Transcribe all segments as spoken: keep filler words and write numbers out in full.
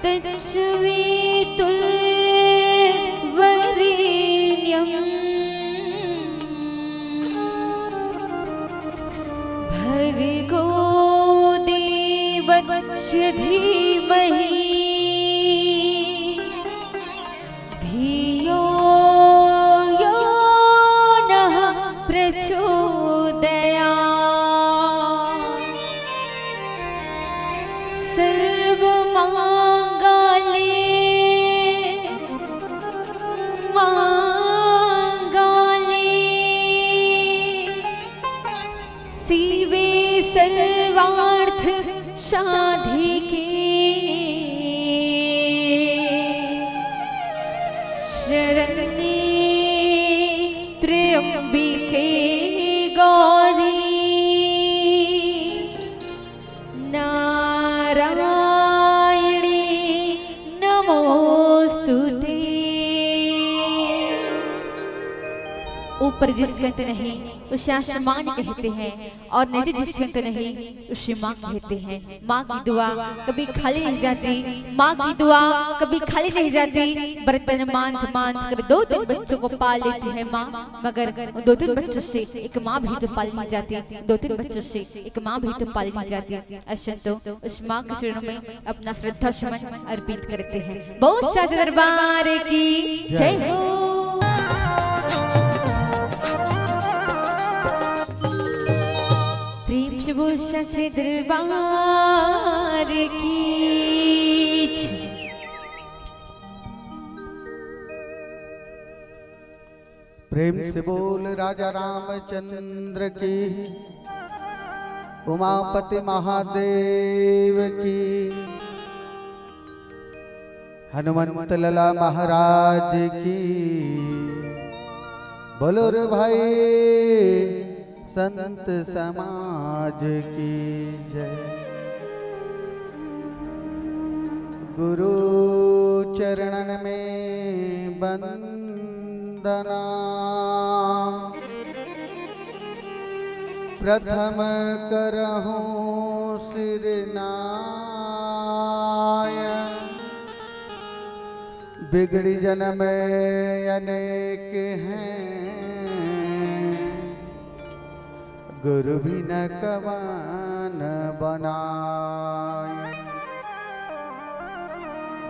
तत्सवितुर्वरेण्यम् भर्गो देवस्य धीमहि धियो यो नः प्रचोदयात्। सर्वमाङ्गल्ये माङ्गल्ये शिवे सर्वार्थ साधिके शरण्ये त्र्यम्बिके गौरी नारायणी नमोस्तुते। ऊपर जिस कहते नहीं, उसे आसमान कहते हैं। और नीचे जिसके अंत नहीं, उसे माँ कहते हैं। माँ की दुआ कभी खाली नहीं जाती, माँ की दुआ कभी खाली नहीं जाती। बर्तन मांझ मांझ कर दो तीन बच्चों को पाल लेती है माँ, मगर उन दो तीन बच्चों से एक माँ भी तो पाली नहीं जाती, दो तीन बच्चों से एक माँ भी तो पाली नहीं जाती। अशंतो उस माँ के चरणों में अपना श्रद्धा सुमन अर्पित करते हैं। बोल साचे दरबार की जय हो। प्रेम से बोल साचे दरबार की जय। प्रेम से बोल राजा रामचंद्र की, उमापति महादेव की, हनुमंत लला महाराज की। बोलो रे भाई संत समाज की जय। गुरु चरणन में वंदना, प्रथम करहूँ सिरनाय। बिगड़ी जन्म अनेक हैं, गुरु बिन कवन बनाय।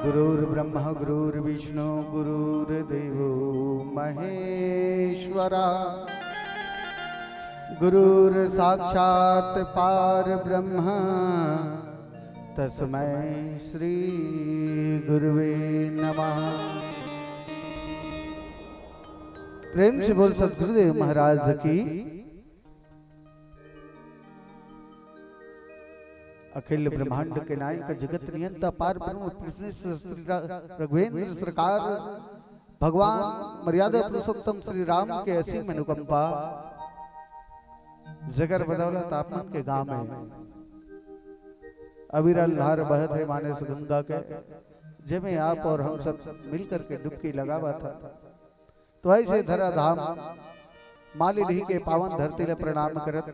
गुरुर्ब्रह्मा गुरुर्विष्णु गुरुर्देवो महेश्वरा। गुरुर्साक्षात् परब्रह्म तस्मै श्री गुरुवे नमः। प्रेम से बोल सतगुरुदेव महाराज की। अखिल ब्रह्मांड के नायक जगत नियंता पार ब्रह्म विष्णु श्री रा-, रघुवेंद्र सरकार भगवान मर्यादा पुरुषोत्तम श्री राम के असीम अनुकंपा। जगर बदौलत आप मन के गांव में अविरल धार बहत हे मानस गंगा के, जेमे आप और हम सब मिलकर के डुबकी लगावत हन। तो ऐसे धरा धाम माली डीह के पावन धरती ले प्रणाम करत,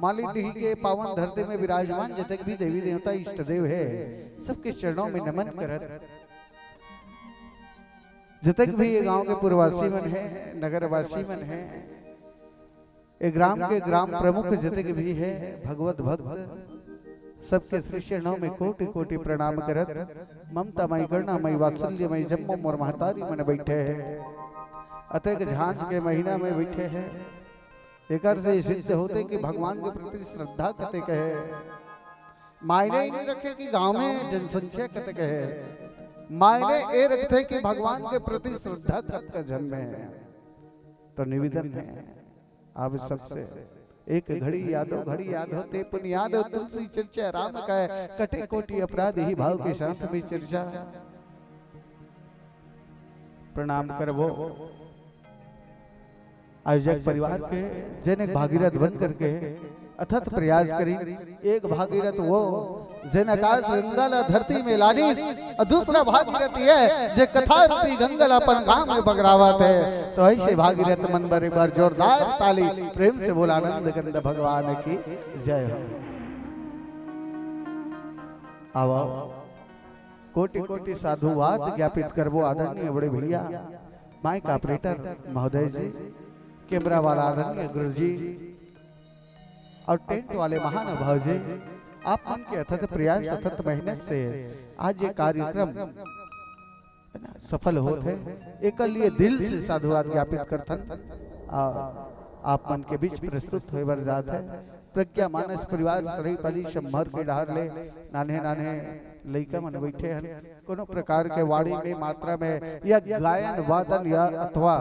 माली डीह के पावन धरती में विराजमान जतक भी देवी देवता इष्ट देव हे, सबके चरणों में नमन करत, जतक भी ये गांव के पुरवासी मन हे, नगरवासी मन हे, ये ग्राम के ग्राम प्रमुख जतक भी हे, भगवत भक्त, सबके श्री चरणों में कोटि कोटि प्रणाम करत, ममता मई, करुणा मई, वात्सल्य मई जम्मो मोर महतारी मन बैठे हे, अतेक झांझ के महीना में बैठे हे। एकर से सिद्ध होथे कि भगवान के प्रति श्रद्धा कतेक हे। मायने ये नहीं रखे कि गांव में जनसंख्या कतेक हे, मायने ये रखथे कि भगवान के प्रति श्रद्धा कतका झन में हे। तो निवेदन हे आप सबसे, एक घड़ी यादो घड़ी याद होते पुन याद हो तुलसी चर्चा राम का, कटे कोटि अपराध ही भाव के साथ में चर्चा। प्रणाम करबो आयोजक परिवार के, जेन एक भागीरथ बन करके अथक प्रयास करी। एक भागीरथ वो जेन आकाश गंगा ला धरती में लानिस, और दूसरा भागीरथ ये जे कथा रूपी गंगा ला अपन गांव में बगरावत हे। तो ऐसे भागीरथ मन बर एक बार जोरदार ताली, प्रेम से बोल आनंद कंद भगवान की जय हो। आओ, आओ। कोटि कोटि साधुवाद ज्ञापित करबो आदरणीय बड़े भैया, माइक ऑपरेटर महोदय जी, कैमरा वाला आदरणीय गुरु जी और टेंट वाले महानुभाव जी, आप मन के अथक प्रयास, अथक मेहनत से आज ये कार्यक्रम सफल होत हे। एकर लिए दिल से साधुवाद ज्ञापित करथन। आ, आप मन के बीच प्रस्तुत होए बर जात हे प्रज्ञा मानस परिवार सराईपाली शंभर के डहर ले। नान्हे नान्हे लइका मन बइठे हन, कोनो प्रकार के वाणी में, मात्रा में या गायन वादन या अथवा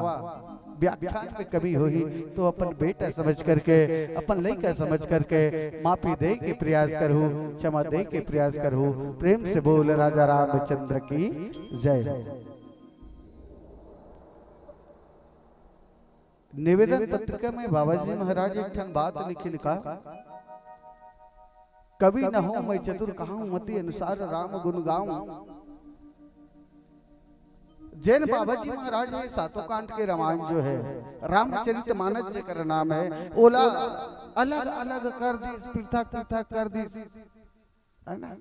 व्याख्यान में कमी होही तो अपन बेटा समझ करके, अपन लइका समझ करके माफी दे के प्रयास करहू, क्षमा दे के प्रयास करहू। प्रेम से बोल राजा रामचंद्र की जय। निवेदन पत्रिका में बाबा जी महाराज एक ठन बात लिखिन का, कवि न हों मैं चतुर, कहाऊं मति अनुसार राम गुण गाऊं। जेन बाबा जी महाराज हे, सातों कांड के रामायण जो हे, रामचरित मानस जेकर नाम हे, ओला अलग अलग कर दिस, पृथक पृथक कर दिस, है ना?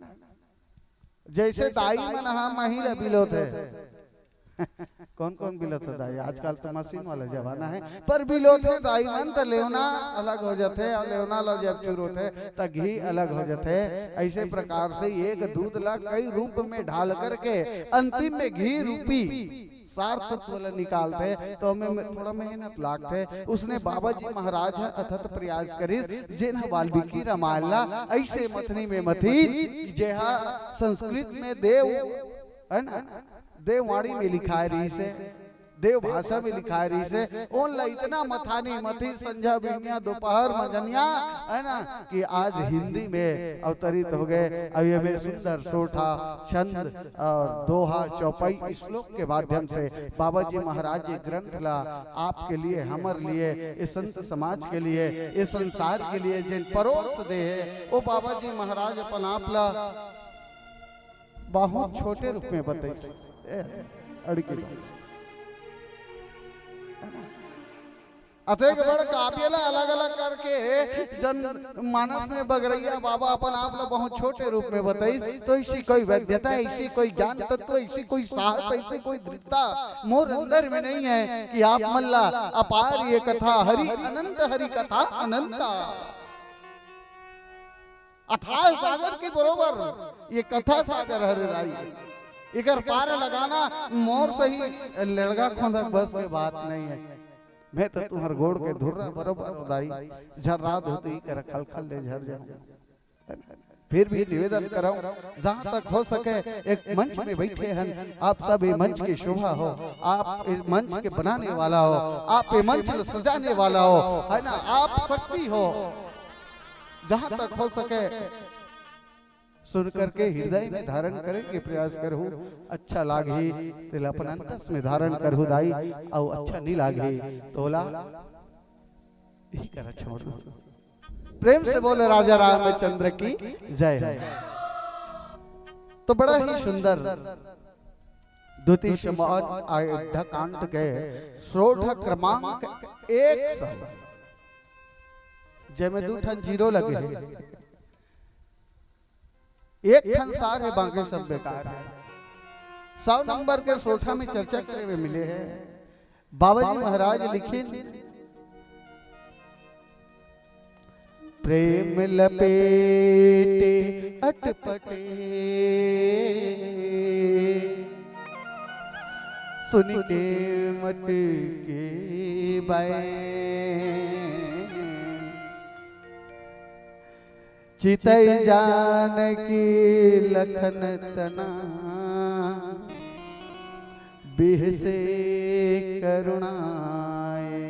जैसे दाई मन ह मही ल बिलोथे। कौन कौन बिलोथे दाई? आजकल तो मशीन वाला जमाना हे, पर बिलोथे दाई मन त लेवना अलग हो जाथे, और लेवना ला जब चुरोथे त घी अलग हो जाथे। ऐसे प्रकार से एक दूध ला कई रूप में ढाल करके अंतिम में घी रूपी सार तत्व ला निकालथे, तो ओमे में थोड़ा मेहनत लागथे। उसने बाबा जी महाराज ह अथक प्रयास करिस, जेन ह वाल्मीकि रामायण ला ऐसे मथनी में मथिन, जेहा संस्कृत में देव, है ना, देववाणी में लिखाए रहिस हे, देव भाषा में लिखाए रहिस हे, ओन ला इतना मथानी मथिन, संझा बिहनिया दोपहर मंझनिया, है ना, कि आज हिंदी में अवतरित हो गए। अब ये में सुंदर सोरठा छंद और दोहा चौपाई श्लोक के माध्यम से बाबा जी महाराज ये ग्रंथ ला आपके लिए, हमर लिए, इस संत समाज के लिए, इस संसार के लिए जिन परोस दे हे, वो बाबा जी महाराज अपन आप ला बहुत छोटे रूप में बताइस। ए, अड़की बात। अतेक बड़ काव्य ला अलग-अलग करके जन मानस में बगरैया बाबा अपन आप ला बहुत छोटे रूप में बताइस, तो ऐसी कोई वैद्यता, ऐसी कोई ज्ञान तत्व, ऐसी कोई साहस, ऐसी कोई दृढ़ता मोर अंदर में नहीं है कि आप मन ला अपार ये कथा हरि अनंत, हरि कथा अनंता। अथाह सागर के बरोबर ये कथा सागर हरे राई। एकर पार लगाना मोर सही लेड़गा खोंदा बस के बात नहीं है। मैं तो तुम्हर गोड़ के धुर्रा बरोबर हो दाई, झर्रा धोती कर खलखल ले झर जाऊं। फिर भी निवेदन करौं, जहां तक हो सके एक मंच में बैठे हन, आप सब ये मंच की शोभा हो, आप इस मंच के बनाने वाला हो, आप ये मंच सजाने वाला हो, है ना, आप शक्ति हो। जहां तक हो सके सुन करके हृदय में धारण करे के प्रयास करहु। अच्छा लागही तेला अपन अंतस में धारण करहु दाई, अउ अच्छा नहीं लागही तोला ही करा छोड़। प्रेम से बोले राजा रामचंद्र की जय हो। तो बड़ा ही सुंदर द्वितीय समाज अयोध्या कांड के श्लोक क्रमांक एक सौ, जेमे दू ठन जीरो लगे हे, एक ठन सार हे, बाकी सब बेकार हे। सौ नंबर के सोठा में चर्चा करे में मिले हे। बाबा जी महाराज लिखिन, प्रेम लपेटे अटपटे, सुन के मटके बाए। चितई जानकी लखन तना, बिहसे करुणाए।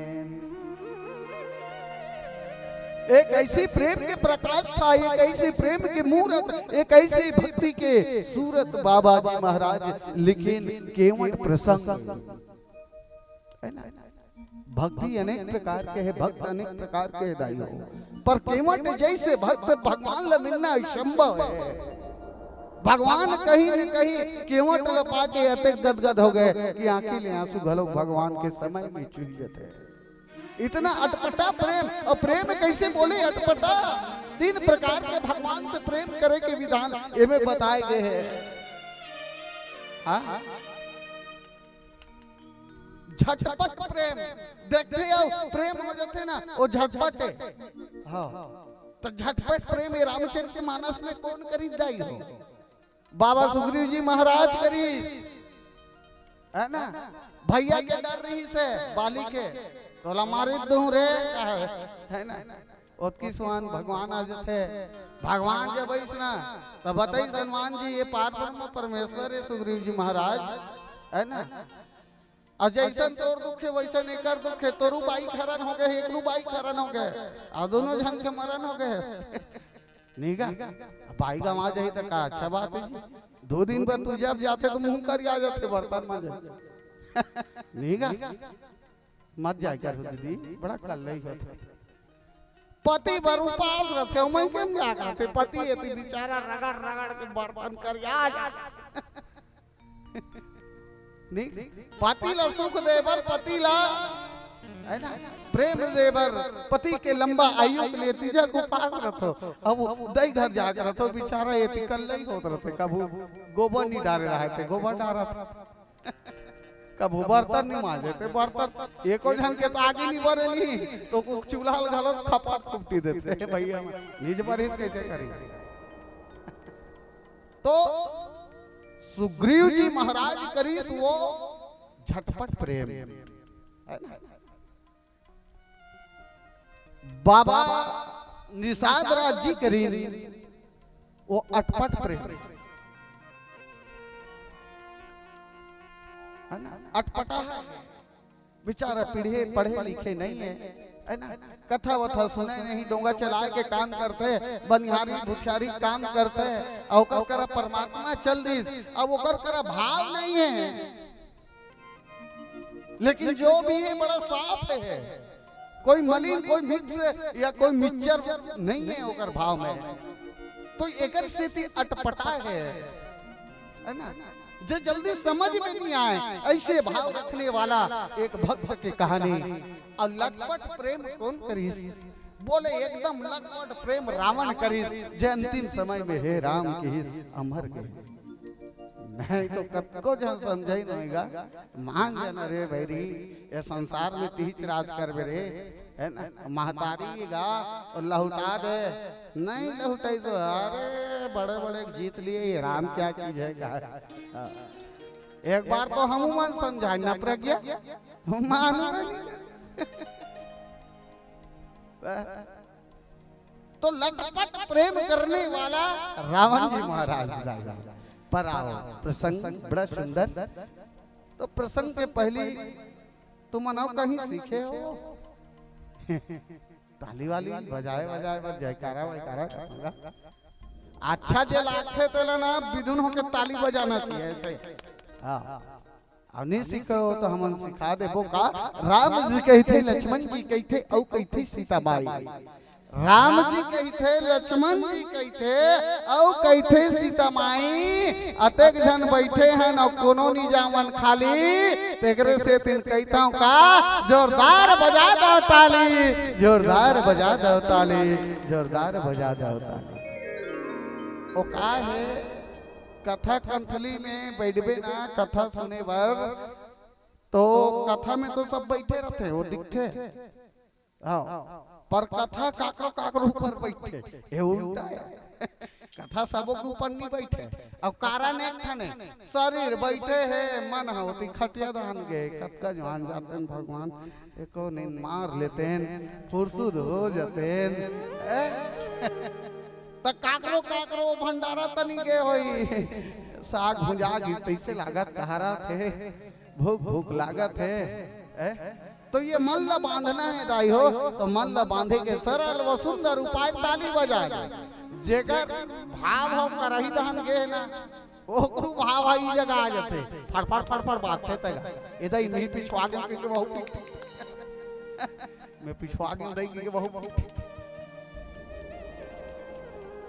एक ऐसी प्रेम के प्रकाष्ठा, एक ऐसी प्रेम के मूरत, एक ऐसी भक्ति के सूरत बाबा जी महाराज लिखिन केवट प्रसंग। है ना? भक्ति अनेक प्रकार के हे, भक्त अनेक प्रकार के हे दाई हो, पर केवट जैसे भक्त भगवान ल मिलना असंभव हे। भगवान कहीं न कहीं केवट ल पाके अतेक गदगद हो गए कि आंखी ले आंसू घलो भगवान के समय में चुही जथे। इतना अटपटा प्रेम, अउ प्रेम कैसे बोले अटपटा? तीन प्रकार के भगवान से प्रेम करे के विधान एमे बताए गए हे। हाँ? झटपट प्रेम, देखते हो प्रेम हो जाते ना, वो झटपट है। हाँ, तो झटपट प्रेम ये रामचरित मानस में कौन करी दाई हो? बाबा सुग्रीव जी महाराज करीस, है ना? भैया के डर रहिस हे बाली के, तोला मारी दूं रे, है ना? ओतकी सुहान भगवान आ जथे। भगवान जब आइस ना, तब बताइस हनुमान जी, ये पार ब्रह्म परमेश्वर है सुग्रीव जी महाराज, है ना? अउ जइसन तोर दुख हे, वइसन एकर दुख हे। तोरू बाई के हरन हो गे, एकरू बाई के हरन हो गे, अउ दूनों झन के मरन हो गे। नी गा, बाई गंवा जाही त का अच्छा बात हे जी। दू दिन बर तू जब जाथे त मुंह करिया जाथे बर्तन मांजे। नी गा, मत जाय कर दीदी, बड़ा कल्लई होथे। पति बर उपास रथे, ओमन के जा करथे, पति एती बिचारा रगड़ रगड़ के बर्तन करिया जाथे। नी, पति ला सुख दे बर, पति ला, है ना, प्रेम दे बर, पति के लंबा आयु के लिए तीजा के उपास रथो। अब वो दई घर जाके रथो, बिचारा एती कल्लई होत रथे, कभू गोबर नी डारे रहय ते गोबर डारत, कभू बर्तन नी मांजे ते बर्तन, एको झन के त आगी नी बरे नी, तो कुछ चूल्हा ल घलो खपट खुपटी देथे। भैया, निज बर हित कैसे करी? तो सुग्रीव जी महाराज करीस वो झटपट प्रेम, है ना? बाबा निषाद राज जी करीन वो अटपट प्रेम, है ना? अटपटा है। बेचारा पीढ़े पढ़े लिखे नहीं है, है ना? कथा वथा सुने नहीं, डोंगा चलाए के काम करथे, बनिहारी भुथियारी काम करथे, अउ ओकर करा परमात्मा चल दिस, अब ओकर करा भाव नहीं है। लेकिन जो भी है बड़ा साफ है, कोई मलिन, कोई मिक्स या कोई मिक्सचर नहीं है ओकर भाव में। तो एकर सेती अटपटा है, है ना? जे जल्दी समझ में नहीं आए, ऐसे भाव रखने वाला एक भक्त के कहानी। अउ लटपट प्रेम कौन करिस? बोले एकदम लटपट प्रेम रावण करिस, जे अंतिम समय में हे राम किहिस अमर के। नहीं तो कतको झन समझे नहीं गा। मान जाना रे बैरी, ये संसार में तीच राज करबे रे, है ना? महतारी गा अउ लहुटा दे, नहीं लहुटाई तो अरे बड़े बड़े जीत लिए, ये राम क्या चीज है, क्या है? हाँ। एक बार तो हम मन समझाए ना प्रज्ञा, मानो नहीं। तो लटपट प्रेम करने वाला रावण जी महाराज दादा। पर आओ, प्रसंग बड़ा सुंदर। तो प्रसंग के पहली तुम मनाओ कहीं सीखे हो? ताली वाली बजाए बजाए बर जयकारा वयकारा करना। अच्छा जे लागथे तेला ना बिधुन होके ताली बजाना चाहिए ऐसे। हाँ। अउ नहीं सीखे हो तो हमन सिखा देबो का। राम जी कहिथे, लक्ष्मण जी कहिथे, अउ कहिथे सीता माई। राम जी कहिथे, लक्ष्मण जी कहिथे, अउ कहिथे सीता माई। अतेक झन बैठे हन अउ कोनो नी जावन खाली। तेकरे सेती कहिथंव का, जोरदार बजा दव ताली, जोरदार बजा दव ताली, जोरदार बजा दव ताली। ओ का हे, कथा कंठली में बैठबे ना कथा सुने बर, तो कथा में तो सब बैठे रथे, वो दिखथे। हाँ, पर कथा काकरो काकरो ऊपर बैठे, ये उल्टा है। कथा सबो के ऊपर नहीं बैठे। अब कारण एक ठन हे, शरीर बैठे हे, मन ह ओती खटिया दहन गे, कतका जान जातेन भगवान, एको नींद मार लेतेन, फुरसुद हो जातेन। ए? त काकरो काकरो भंडारा तनी गे होई, साग भुंजा गिस तइसे लागत कहारा थे, भूख भूख लागत हे। ए? तो ये मन ला बांधना हे दाई हो, तो मन ला बांधे के सरल व सुंदर उपाय ताली बजा दे। जेकर भाव हो करही दहन गे हे ना, ओकरू भाव ह ई जगह आ जाथे। फड़फड़ फड़फड़ बाजथे तगा। ए दाई मैं पिछवा गेंव कहिके बहुत पीटथे। मैं पिछवा गेंव दाई कहिके बहुत पीटथे।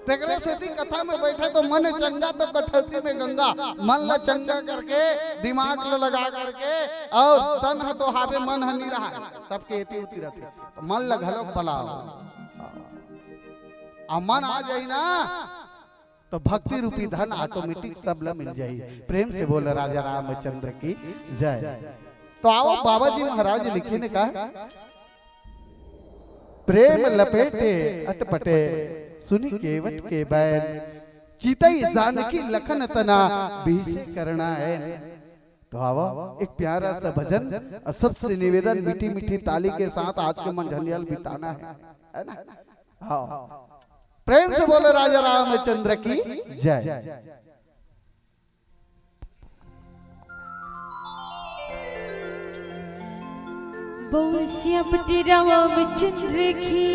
तेकरे सेती कथा में बैठे तो मन चंगा तो कठौती में गंगा। मन ला चंगा करके, दिमाग ला लगा करके, अउ तन ह तो हावे, मन ह नी रहा। सबके एती ओती रथे। तो मन ला घलो बलाओ। अउ मन आ जाही ना, तो भक्ति रूपी धन automatic सब ल मिल जाही। प्रेम से बोल राजा रामचंद्र की जय। तो आवो, बाबा जी महाराज लिखे ने कहा, प्रेम लपेटे अटपटे, सुनि केवट के बैन, चितई जानकी लखन तना, बीसे करना है। तो आवा, एक प्यारा सा भजन और सबसे निवेदन, मीठी मीठी ताली के साथ आज के मंझनिया ल बिताना है, है ना? हाँ, प्रेम से बोलो राजा रामचंद्र की जय। बोल श्यामपति रामचंद्र की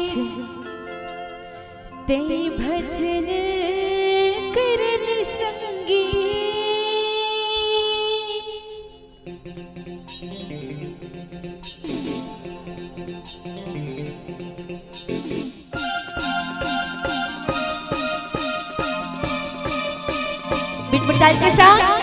जय। तें भजन करन संगी। बीट पर ताल के साथ।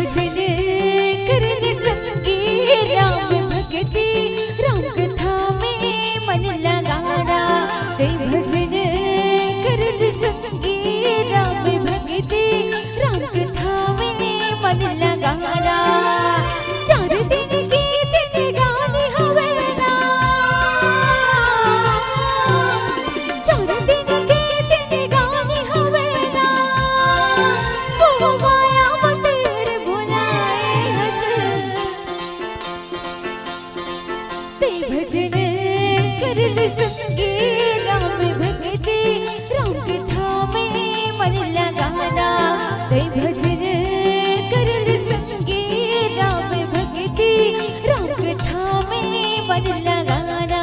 भजन करन संगी राम भक्ति, राम कथा में मन लगाना। कई भजन करन संगी राम भक्ति, राम कथा में मन लगाना। चार दिन की जिंदगानी हवे ना, चार दिन की जिंदगानी हवे ना, मोह माया में तेरे भुलाए हस। ते भजन करन संगे राम भक्ति, राम कथा में मन लगाना। ते भजन करन संगे राम भक्ति, राम कथा में मन लगाना।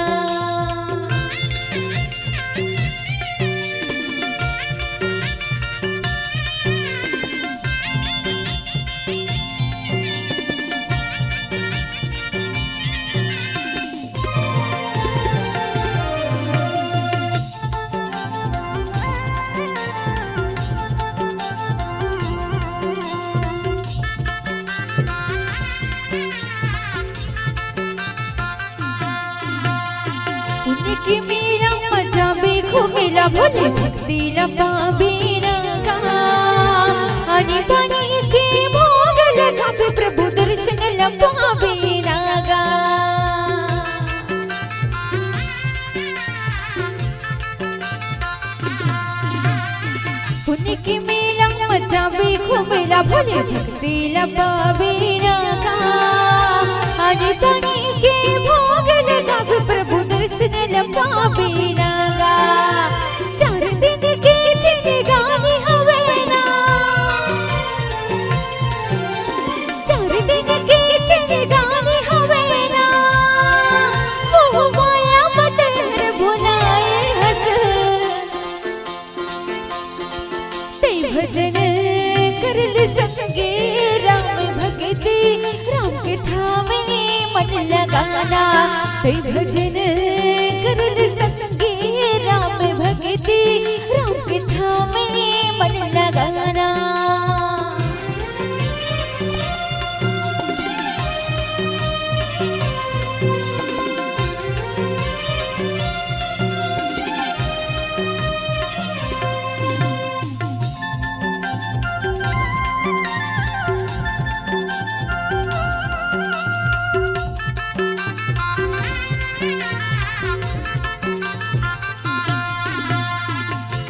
उनके मेला मजा भी घूमेला, भोले भक्ति ला पावेला गा। आनी बानी के भोग लगावे, प्रभु दर्शन ला पावेला गा। उनके मेला मजा भी घूमेला, भोले भक्ति ला पावेला गा। आनी बानी के भोग लगावे, प्रभु दर्शन ला पावेला गा। चार दिन के जिंदगानी हवे ना, चार दिन के जिंदगानी हवे ना, मोह माया में तेरे भुलाए हस। ते भजन करन संगे राम भक्ति, राम कथा में मन लगाना। ते भजन करन संगे राम भक्ति, राम कथा में मन लगाना।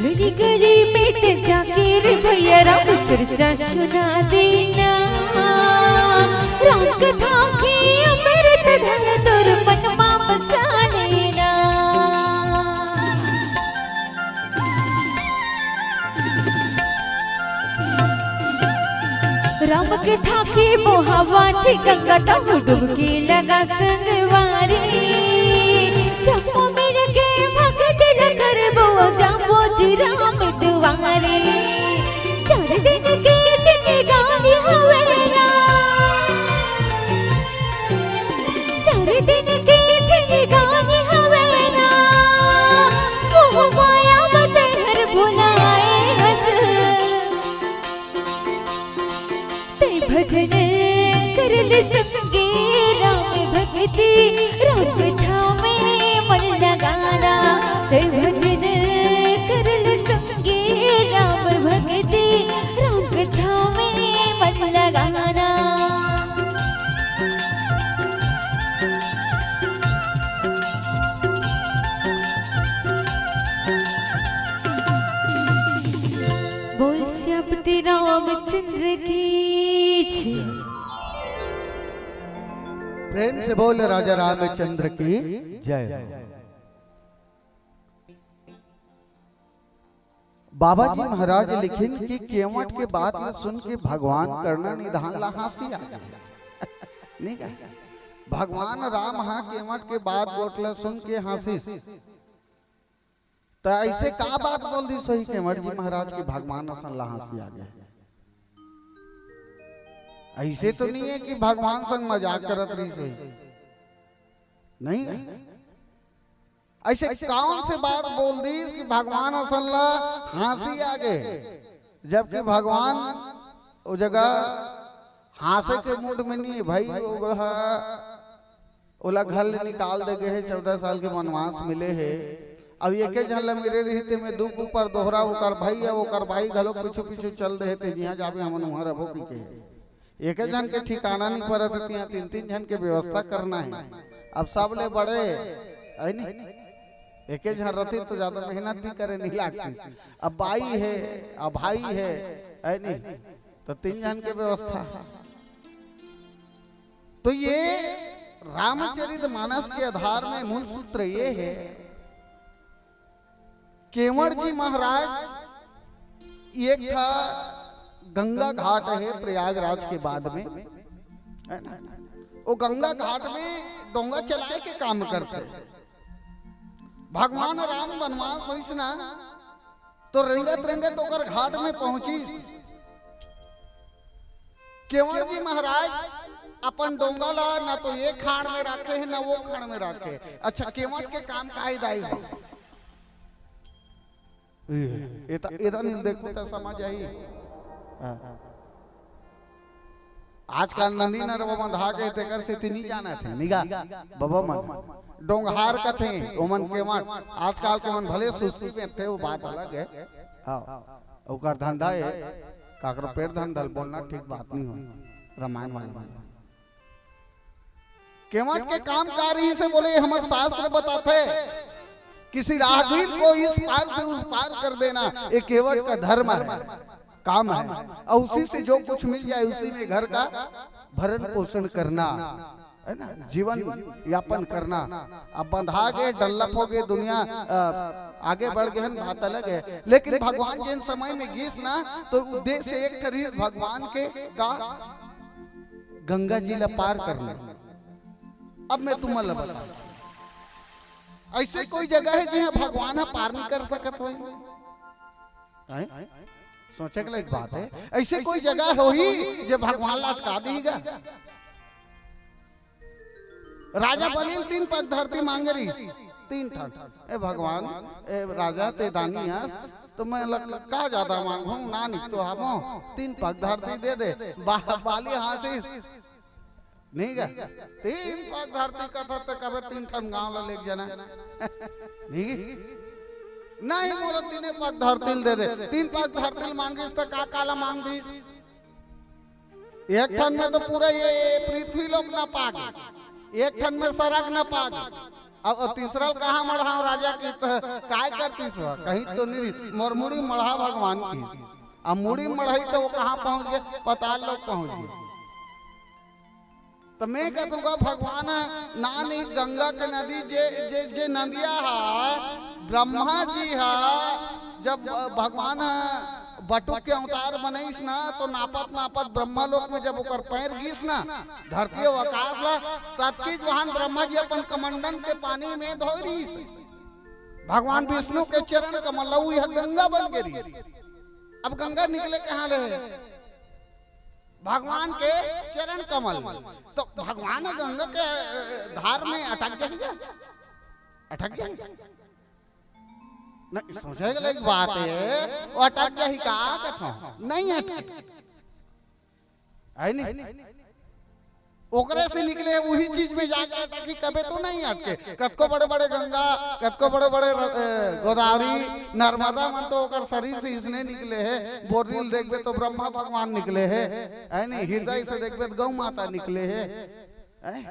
गली गली में जाके रे भैया राम चर्चा सुना देना। राम कथा की अमृत धारा तोर मन मा बसा लेना। राम कथा के मोहावा थी गंगा तहु डुबकी लगा संगवारी। जम्मो मिल के भगत ल करबो जाबो जी राम दुआरी। चार दिन के जिंदगानी हवे ना, चार दिन के जिंदगानी हवे ना, मोह माया में तेहर भुलाए हस। भजन करल संगे राम भक्ति, राम कथा में मन लगाना। ते भजन करल संगे राम भक्ति, राम कथा में मन लगाना। बोल श्यामपति रामचंद्र की जय। प्रेम से बोल राजा रामचंद्र की जय। बाबा जी महाराज लिखिन कि केवट के बात ला सुन के भगवान करुणानिधान ला हाँसी आ गे। नहीं का? भगवान राम हा केवट के बात गोठ ला सुन के हाँसिस। त ऐसे का बात बोल दिस होही केवट जी महाराज के भगवान असन ला हाँसी आ गे? ऐसे तो नहीं है कि भगवान संग मजाक करत रहिस होही, नहीं? ऐसे कौन से बात बोल दिस कि भगवान असन ला हाँसी आ गे, जबकि भगवान वो जगह हाँसे के मूड में नहीं है भाई। वो हा ओला घर ले निकाल दे गे हे, चौदह साल के वनवास मिले हे। अब एके झन ला मेरे रहिते में दुख ऊपर दोहरा, ओकर भाई हे, ओकर भाई घलोक पीछू पीछू चल दे हे, ते जिहाँ जाबे हमन उहाँ रबो की कहे। एके झन के ठिकाना नहीं परत हे, तिहाँ तीन तीन झन के व्यवस्था करना हे। अब सबले बड़े है नी, एके झन रतिस तो ज्यादा मेहनत भी करे नहीं लागतिस। अब बाई है, अब भाई है, है नी, तो तीन झन के व्यवस्था। तो ये रामचरित मानस के आधार में मूल सूत्र ये है, केवट जी महाराज एक ठा गंगा घाट है प्रयागराज के बाद में, है ना? वो गंगा घाट में डोंगा चलाए के काम करते। भगवान राम वनवास होइस ना, तो रेंगत रेंगत ओकर घाट में पहुंचिस। केवट जी महाराज अपन डोंगा ला ना तो ये खाड़ में राखे हे, ना वो खाड़ में राखे। अच्छा, केवट के काम का हे दाई हो? ये, ये तो, ये तो नहीं देखो तो समझ आई। हाँ। आजकल नदी नरवा बंधा के तेकर सेती नी जानत हे, निगा, बबा मन। डोंगहार कथे, ओमन केवट। आजकल के मन भले सुस्ती में थे, वो बात अलग है। हाँ, ओकर धंधा है, काकरो पेट धंधा ल बोलना ठीक बात नहीं हो, रामायण वाले मन। केवट के काम का रहिस हे बोले, हमर शास्त्र बताथे, किसी राहगीर को इस पार से उस पार कर देना, ये केवट का धर्म है, काम है, और उसी से जो कुछ मिल जाए उसी में घर का भरण पोषण करना, है ना, जीवन यापन करना। अब बंधा गे, डल्लप हो गे, दुनिया, अ, आगे बढ़ गे हन, बात अलग है। लेकिन भगवान जेन समय में गिस ना, तो उद्देश्य एक ठा रहिस भगवान के का, गंगा जी ला पार करना। अब मैं तुमन ला बता, ऐसे कोई जगह है जिहाँ भगवान ह पार नहीं कर सकत होही? हैं? सोचे के लायक बात है। ऐसे कोई जगह होही जे भगवान ला अटका देही गा? राजा बलि ल तीन पग धरती मांगे रहिस, तीन ठन। ए भगवान, ए राजा, ते दानी अस, तो मैं ल-, का ज्यादा मांगहूं, नानिक तो हवं, तीन पग धरती दे दे। बा-, बाली हाँसिस, नहीं गा? तीन पग धरती कथस त कबे तीन ठन गांव ला लेके जाना। नहीं? नहीं, मोला तीने पग धरती ल दे दे। तीन पग धरती ल मांगिस त का, का ला मांग दिस? एक ठन में तो पूरा ये, ये पृथ्वी लोक न पागे, एक ठन में सरग न पागे। अब, अब तीसरा ल कहाँ मढ़ाव राजा की, त काय करतिस हो? कहीं तो नहीं, मोर मुड़ी मढ़ा भगवान की। अब मुड़ी मढ़ाई तो वो कहाँ पहुंच गे? पताल लोक पहुंच गे। त मैं कहूँगा भगवान नानी गंगा के नदी जे, जे, जे नदिया हा, ब्रह्मा जी हा, जब भगवान बटुक के अवतार बनइस ना, तो नापत नापत ब्रह्मा लोक में जब ओकर पैर गिस ना, धरती अउ आकाश ला, ततकीच वहान ब्रह्मा जी अपन कमंडन के पानी में धोय रहिस। भगवान विष्णु के चरण कमल ला, उही गंगा बन गे रहिस। अब गंगा निकले कहाँ ले? भगवान के चरण कमल। तो भगवान गंगा के, अ, धार में अटक जाही गा? अटक जाही? नहीं, सोचे के लायक बात है, वो अटक जाही का कथो? नहीं अटक। है नहीं? ओकरे से निकले, वही चीज में जाके ताकि कबे तो नहीं अटके। कतको बड़े बड़े गंगा, कतको बड़े बड़े र-, ए, गोदावरी, नर्मदा मन तो ओकर शरीर से इसने निकले हे। बोरिल देखबे तो ब्रह्मा भगवान निकले हे, है नहीं? हृदय से देखबे तो गौ माता निकले हे, हैं?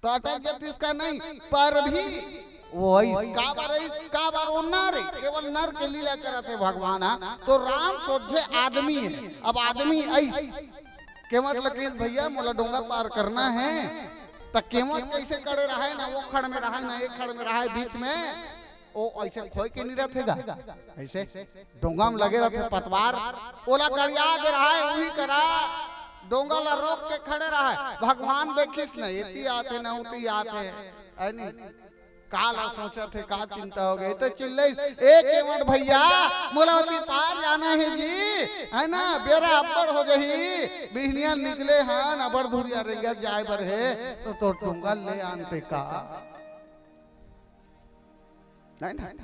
तो अटक जातिस का नहीं, पर भी वो अइस, काबर अइस, काबर वो नर हे, केवल नर के लीला करत हे भगवान हा। तो राम सोझे आदमी हे। अब आदमी अइस केवट ल कहिस, "भैया, मोला डोंगा पार करना हे।" त केवट कइसे खड़े रहय ना, वो खड़ में रहय ना, एक खड़ में रहय बीच में, ओ अइसे खोय के नहीं रथे गा, अइसे डोंगा में लगे रथे पतवार, ओला गरिया दे रहय, उही करा डोंगा ला रोक के खड़े रहय। भगवान देखिस न, एती आथे न उती आथे, है नी? का ला सोचत हे, का चिंता हो गई? तो चिल्लइस, "ए केवट भैया, मोला ओती पार जाना हे जी, है ना? बेरा अब्बड़ हो जही, बिहनिया निकले हन, अब्बड़ दूरिहा रेंगत जाय बर हे, तो तोर डोंगा ले आनते का?" नहीं, नहीं।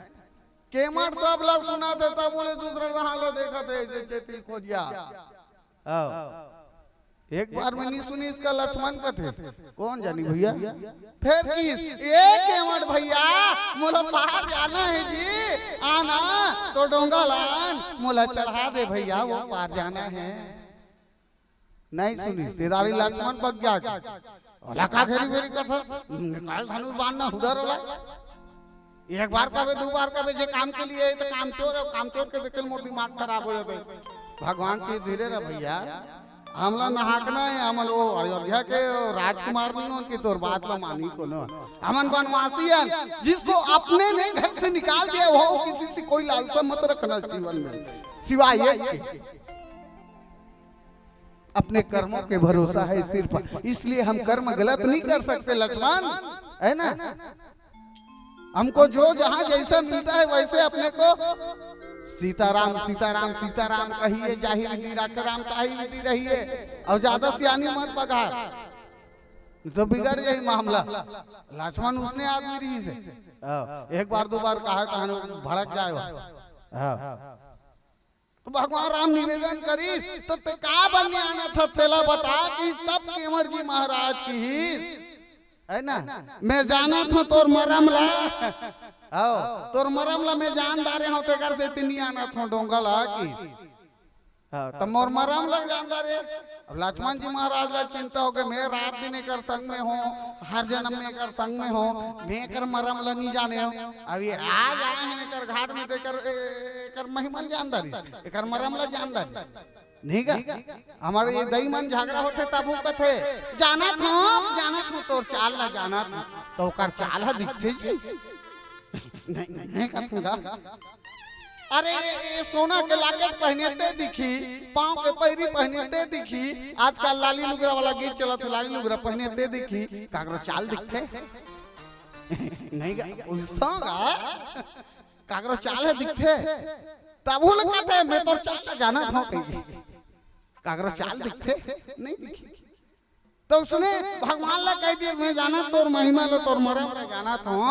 केवट सब ला सुनत हे, तब ओले दूसरा डहर ला देखत हे, जइसे चेती खोजिया। आओ। एक बार में नहीं सुनिस का लक्ष्मण कथे, "कौन जानी भैया?" फेर कहिस, "ए केवट भैया, मोला पार जाना हे जी, आना तो डोंगा लान, मोला चढ़ा दे भैया, वो पार जाना हे।" नहीं सुनिस, तेदारी लक्ष्मण बग गया। ओला का घेरी बेरी कथस, निकाल धनुष बाण ना हुदर ओला। एक बार कबे, दू बार कबे, जे काम के लिए हे, तो कामचोर हे, कामचोर के देखे मोर दिमाग खराब हो जाथे। भगवान कहिस, "धीरे रह भैया, हमला नहाकना हे, हमन वो अयोध्या के राजकुमार नहीं होन कि तोर बात ला मानी कोनो। हमन वनवासी हन, जिसको अपने ने घर से निकाल दिया, वो किसी से कोई लालसा मत रखना जीवन में, सिवाय एक के।" अपने कर्मों के भरोसा है सिर्फ, इसलिए हम कर्म गलत नहीं कर सकते लक्ष्मण, है ना? हमको जो जहां जैसा मिलता है वैसे अपने को सीताराम, सीताराम, सीताराम कहिए, जाहि विधि राखे राम ताहि विधि रहिए, और ज्यादा सियानी मत बघार, तो बिगड़ जाही मामला। लक्ष्मण उसने आदमी रहिस हे, हाँ, एक बार दो बार कहा, कहा भड़क जाए। हाँ। तो भगवान राम निवेदन करिस, तो ते का बर नइ आनत हस, तेला बता। कि तब केवट जी महाराज कहिस, है ना, "मैं जानत हंव तोर मरम ला, हव, तोर मरम ला मैं जान डारे हंव, तेकर सेती नइ आनत हंव डोंगा ला।" कि हाँ, तब मोर मरम ला जान डारे। अब लक्ष्मण जी महाराज ला चिंता होगे, "मैं रात दिन एकर संग में हंव, हर जन्म में एकर संग में हंव, मैं एकर मरम ला नइ जाने हंव।" अब ये आज आए हन एकर घाट में, तो एकर, ए-, एकर महिमा ल जान डारिस, एकर मरम ला जान डारिस। नहीं का? हमर ये दई मन झगरा होथे, तब वो कथे, "जानत हंव, जानत हंव, तोर चाल ला जानत हंव।" तो ओकर चाल ह दिखथे जी। नहीं, नहीं कथंव गा। अरे, ये सोना के लॉकेट पहिने ते दिखही, पांव के पैरी पहिने ते दिखही, आजकल लाली लुगरा वाला गीत चलत हे, लाली लुगरा पहिने ते दिखही, काकरो चाल दिखथे? नहीं गा, पूछथंव गा, काकरो चाल ह दिखथे? तब वो लोग कहते हैं, "मैं तोर चाल ला जानत हंव," कहिके। काकरो चाल दिखथे? नहीं दिखही। तो उसने भगवान ला कह दिया, "मैं जानत हंव तोर महिमा ला, तोर मरम ला जानत हंव,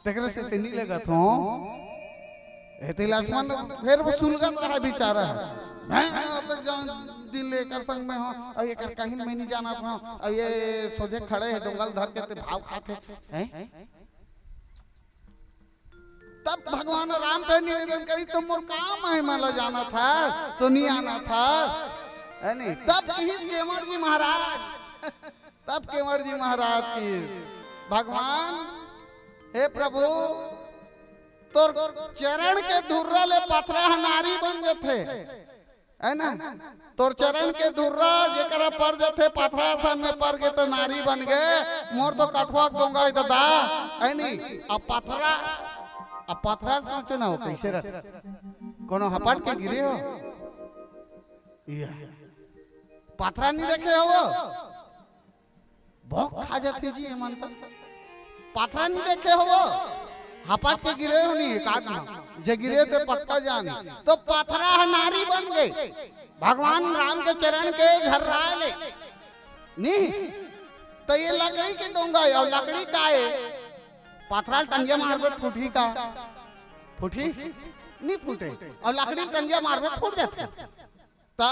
तेकरे सेती नइ लेगत हंव।" एती लक्ष्मण फेर वो सुलगत रहा बेचारा। "मैं अतक दिन ले एकर संग में हंव, अउ एकर कहिन मैं नइ जानत हंव, अउ ये सोझे खड़े हे, डोंगा ल धर के ते भाव खाथे, हैं?" तब भगवान राम से निवेदन करिस, "तो मोर का महिमा ला जानत हस, तो नइ जानत हस, है नी?" तब कहिस केवट जी महाराज, तब केवट जी महाराज कहिस, "भगवान, हे प्रभु, तोर चरण के धुर्रा ले पथरा ह नारी बन जथे।" है ना? तोर चरण के धुर्रा जेकरा पर जथे, पथरा सन में पर गे तो नारी बन गे। मोर तो कठवा के डोंगा हे ददा, है नी? अब पथरा, अब पथरा सोचो ना, वो कैसे रहते? कोनो हपट के गिरे हो? ये पथरा नहीं देखे हो वो? भोंक खा जाथे जी, एमन त। पथरा नहीं देखे हो वो? हपट के गिरे हो नहीं, एक आध ना। जे गिरे ते पक्का जाने। तो पथरा ह नारी बन गे। भगवान राम के चरण के झर्राए ले। नहीं। तो ये लकड़ी के डोंगा हे, अउ लकड़ी का हे? पथरा ल टंगिया मारबे फूटही का? फूटही? नहीं फूटे। अउ लकड़ी ल टंगिया मारबे फूट जाथे। त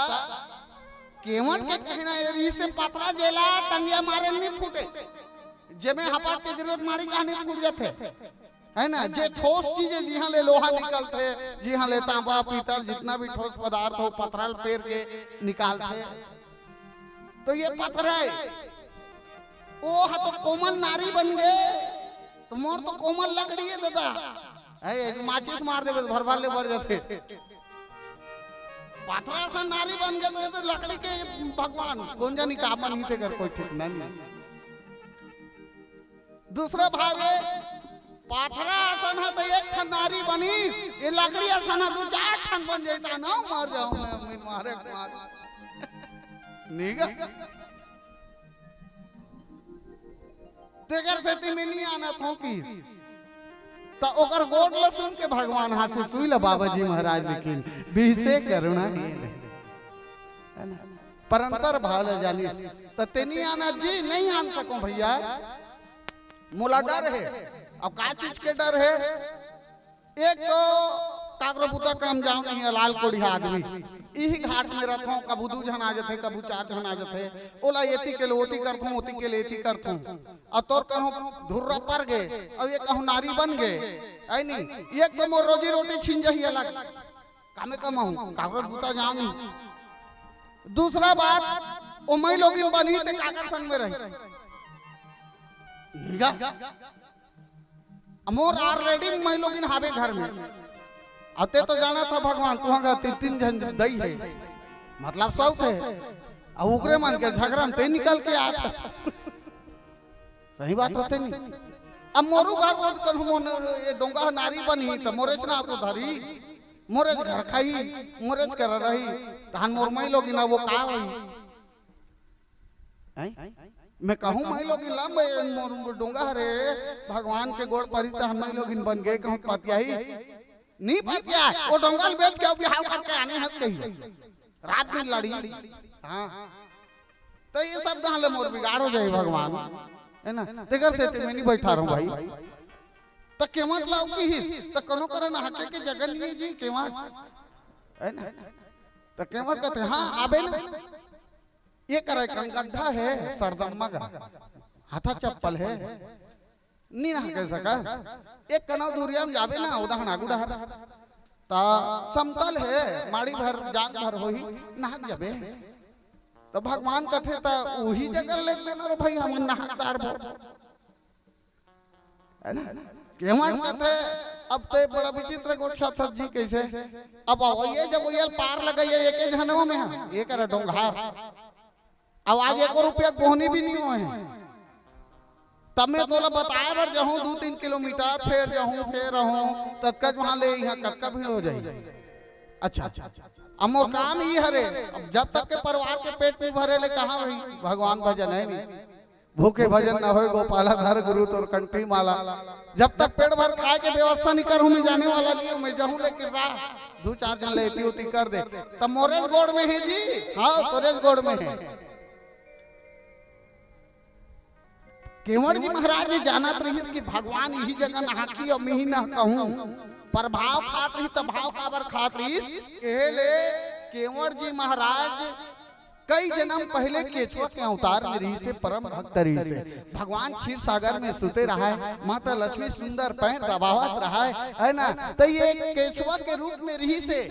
केवट के कहना ये रिहिस हे, पथरा जेला टंगिया मारे नहीं फूटे, जेमे हपाट के गिरत मारी कहानी फूट जाथे, है ना? जे ठोस चीज हे, जिहां ले लोहा निकलथे, जिहां ले तांबा, पीतल, जितना भी ठोस पदार्थ हो, पथरा ल पेर के निकालथे। तो ये पथरा हे, ओ ह तो कोमल नारी बन गे, तो मोर तो कोमल लकड़ी हे दादा। ए, माचिस मार देबे त भर भर ले बर जाथे। पथरा असन नारी बन गे त, त लकड़ी के भगवान कोन जनी का बनही तेकर कोई ठीक नहीं। दूसरा भाव हे, पथरा असन ह त एक ठन नारी बनिस, ये लकड़ी असन ह दू चार ठन बन जाही त ना मर जाहूं मैं, मैं मारे मार। निगा। तेकर सेती मैं नी आनत हों कि। त ओकर गोठ ल सुन के भगवान हांसे सुई ल बाबा जी महाराज लेकिन बिहसे करुणा गे। है ना? पर अंतर भाव ल जानिस। त ते नी आनत जी, नहीं आन सकों भैया। मोला डर हे। अब का चीज के डर हे? एक तो काकरो बुता काम जाओ नहीं, लाल कोढ़िया आदमी। इही घाट में रथों, कभू दू झन आ जथे, कभू चार झन आ जथे। ओला एती के ले ओती करथों, ओती के ले एती करथों। अउ तोर कहूं धुर्रा पर गे, अउ ये कहूं नारी बन गे। है नहीं? एक तो मोर रोजी रोटी छिन जही अलग। कामे कमाहूं, काकरो बुता जाओ नहीं। दूसरा बात, ओ मई लोगिन बनही ते काकर संग में रही। निगा। मोर already मई लोगिन हावे घर में। अउ ते तो जानत हस भगवान, तुहां घर तीन, तीन झन दई हे, मतलब सौत हे। अउ उकरे मन के झगरा में ते निकल के आत हस। सही बात होथे नहीं। अब मोरू घर बोल कर हम ये डोंगा नारी बनही त मोरेच ना तो धरी, मोरेच घर खाही, मोरेच कर रही, तहन मोर मई लोगिन वो का होही? हैं? मैं कहूं मई लोगिन ला, मैं मोर डोंगा हरे, भगवान के गोड़ परी त हम मई लोगिन बन गे, कहूं पतियाही? नी पतिया, वो डोंगा ल बेच के अउ बिहाव करके आने हंस गई। रात दिन लड़ी। हां। त ये सब कहां ले मोर बिगाड़ हो जाही भगवान। है ना? तेकर सेती मैं नी बैठा रहूं भाई। त केवट ला अउ किहिस, त कोनो करा नहाके के जगह नहीं हे जी, केवट। है ना? त केवट कहथे, हां, आबे ना। ये करा एक गड्ढा हे, सरदम्मा का। हाथा चप्पल हे। नी नहा के सकस। एक कनव दूरिया में जाबे ना, उदाहरण आगू डहर। त समतल हे, माड़ी भर, जांग भर होही, नहा के जाबे। त भगवान कथे, त उही जगह ले देना रे भाई, हम नहा के डारबो। है ना? केवट कथे, अब ते बड़ा विचित्र गोठियाथस जी, कैसे? अब अवइया जवइया ल पार लगइया एके झनवा में हे, ये करा डोंगहार। अब आज एको रुपया बोहनी भी नहीं होय हे। तब मैं तोला बताए बर जाहूं दू तीन किलोमीटर, फेर जाहूं, फेर आहूं, ततका वहां ले इहां कतका भीड़ हो जाही। अच्छा, अब मोर काम ई हरे, अब जब तक के परिवार के पेट नहीं भरे ले कहां होही भगवान भजन, है नहीं? भूखे भजन न होय गोपाला, धर गुरु तोर कंठी माला। जब तक पेट भर खाए के व्यवस्था नहीं करहूं, मैं जाने वाला नहीं हूं, मैं जाहूं लेकिन राह दू चार झन ले एती ओती कर दे। त मोरेच गोड़ में हे जी, हां, तोरेच गोड़ में हे। केवट जी महाराज जी जानत रहिस कि भगवान इही जगह नहाकी अउ मिही न कहूं, प्रभाव खात रहिस, त भाव काबर खात रहिस? कहे ले केवट जी महाराज कई जन्म पहले केचुआ के अवतार में रहिस हे, परम भक्त रहिस हे। भगवान क्षीर सागर में सुते रहय, माता लक्ष्मी सुंदर पैर दबावत रहय, है ना? त ये केचुआ के रूप में रहिस हे।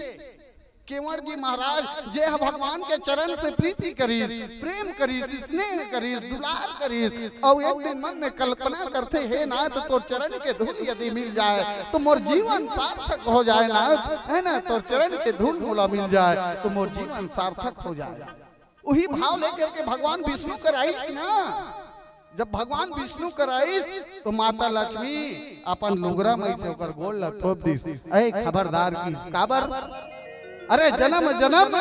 केवट जी महाराज जे ह भगवान के चरण से प्रीति करिस, प्रेम करिस, स्नेह करिस, दुलार करिस, अउ एक दिन मन में कल्पना करथे, हे नाथ, तोर चरण के धूल यदि मिल जाए तो मोर जीवन सार्थक हो जाए नाथ, है ना, तोर चरण के धूल मोला मिल जाए तो मोर जीवन सार्थक हो जाए। उही भाव लेकर के भगवान विष्णु कर आइस ना। जब भगवान विष्णु कर आइस, तो माता लक्ष्मी अपन लुगरा मई से ओकर गोड़ ला थोप दिस। अरे खबरदार किहिस, काबर? अरे जन्म जन्म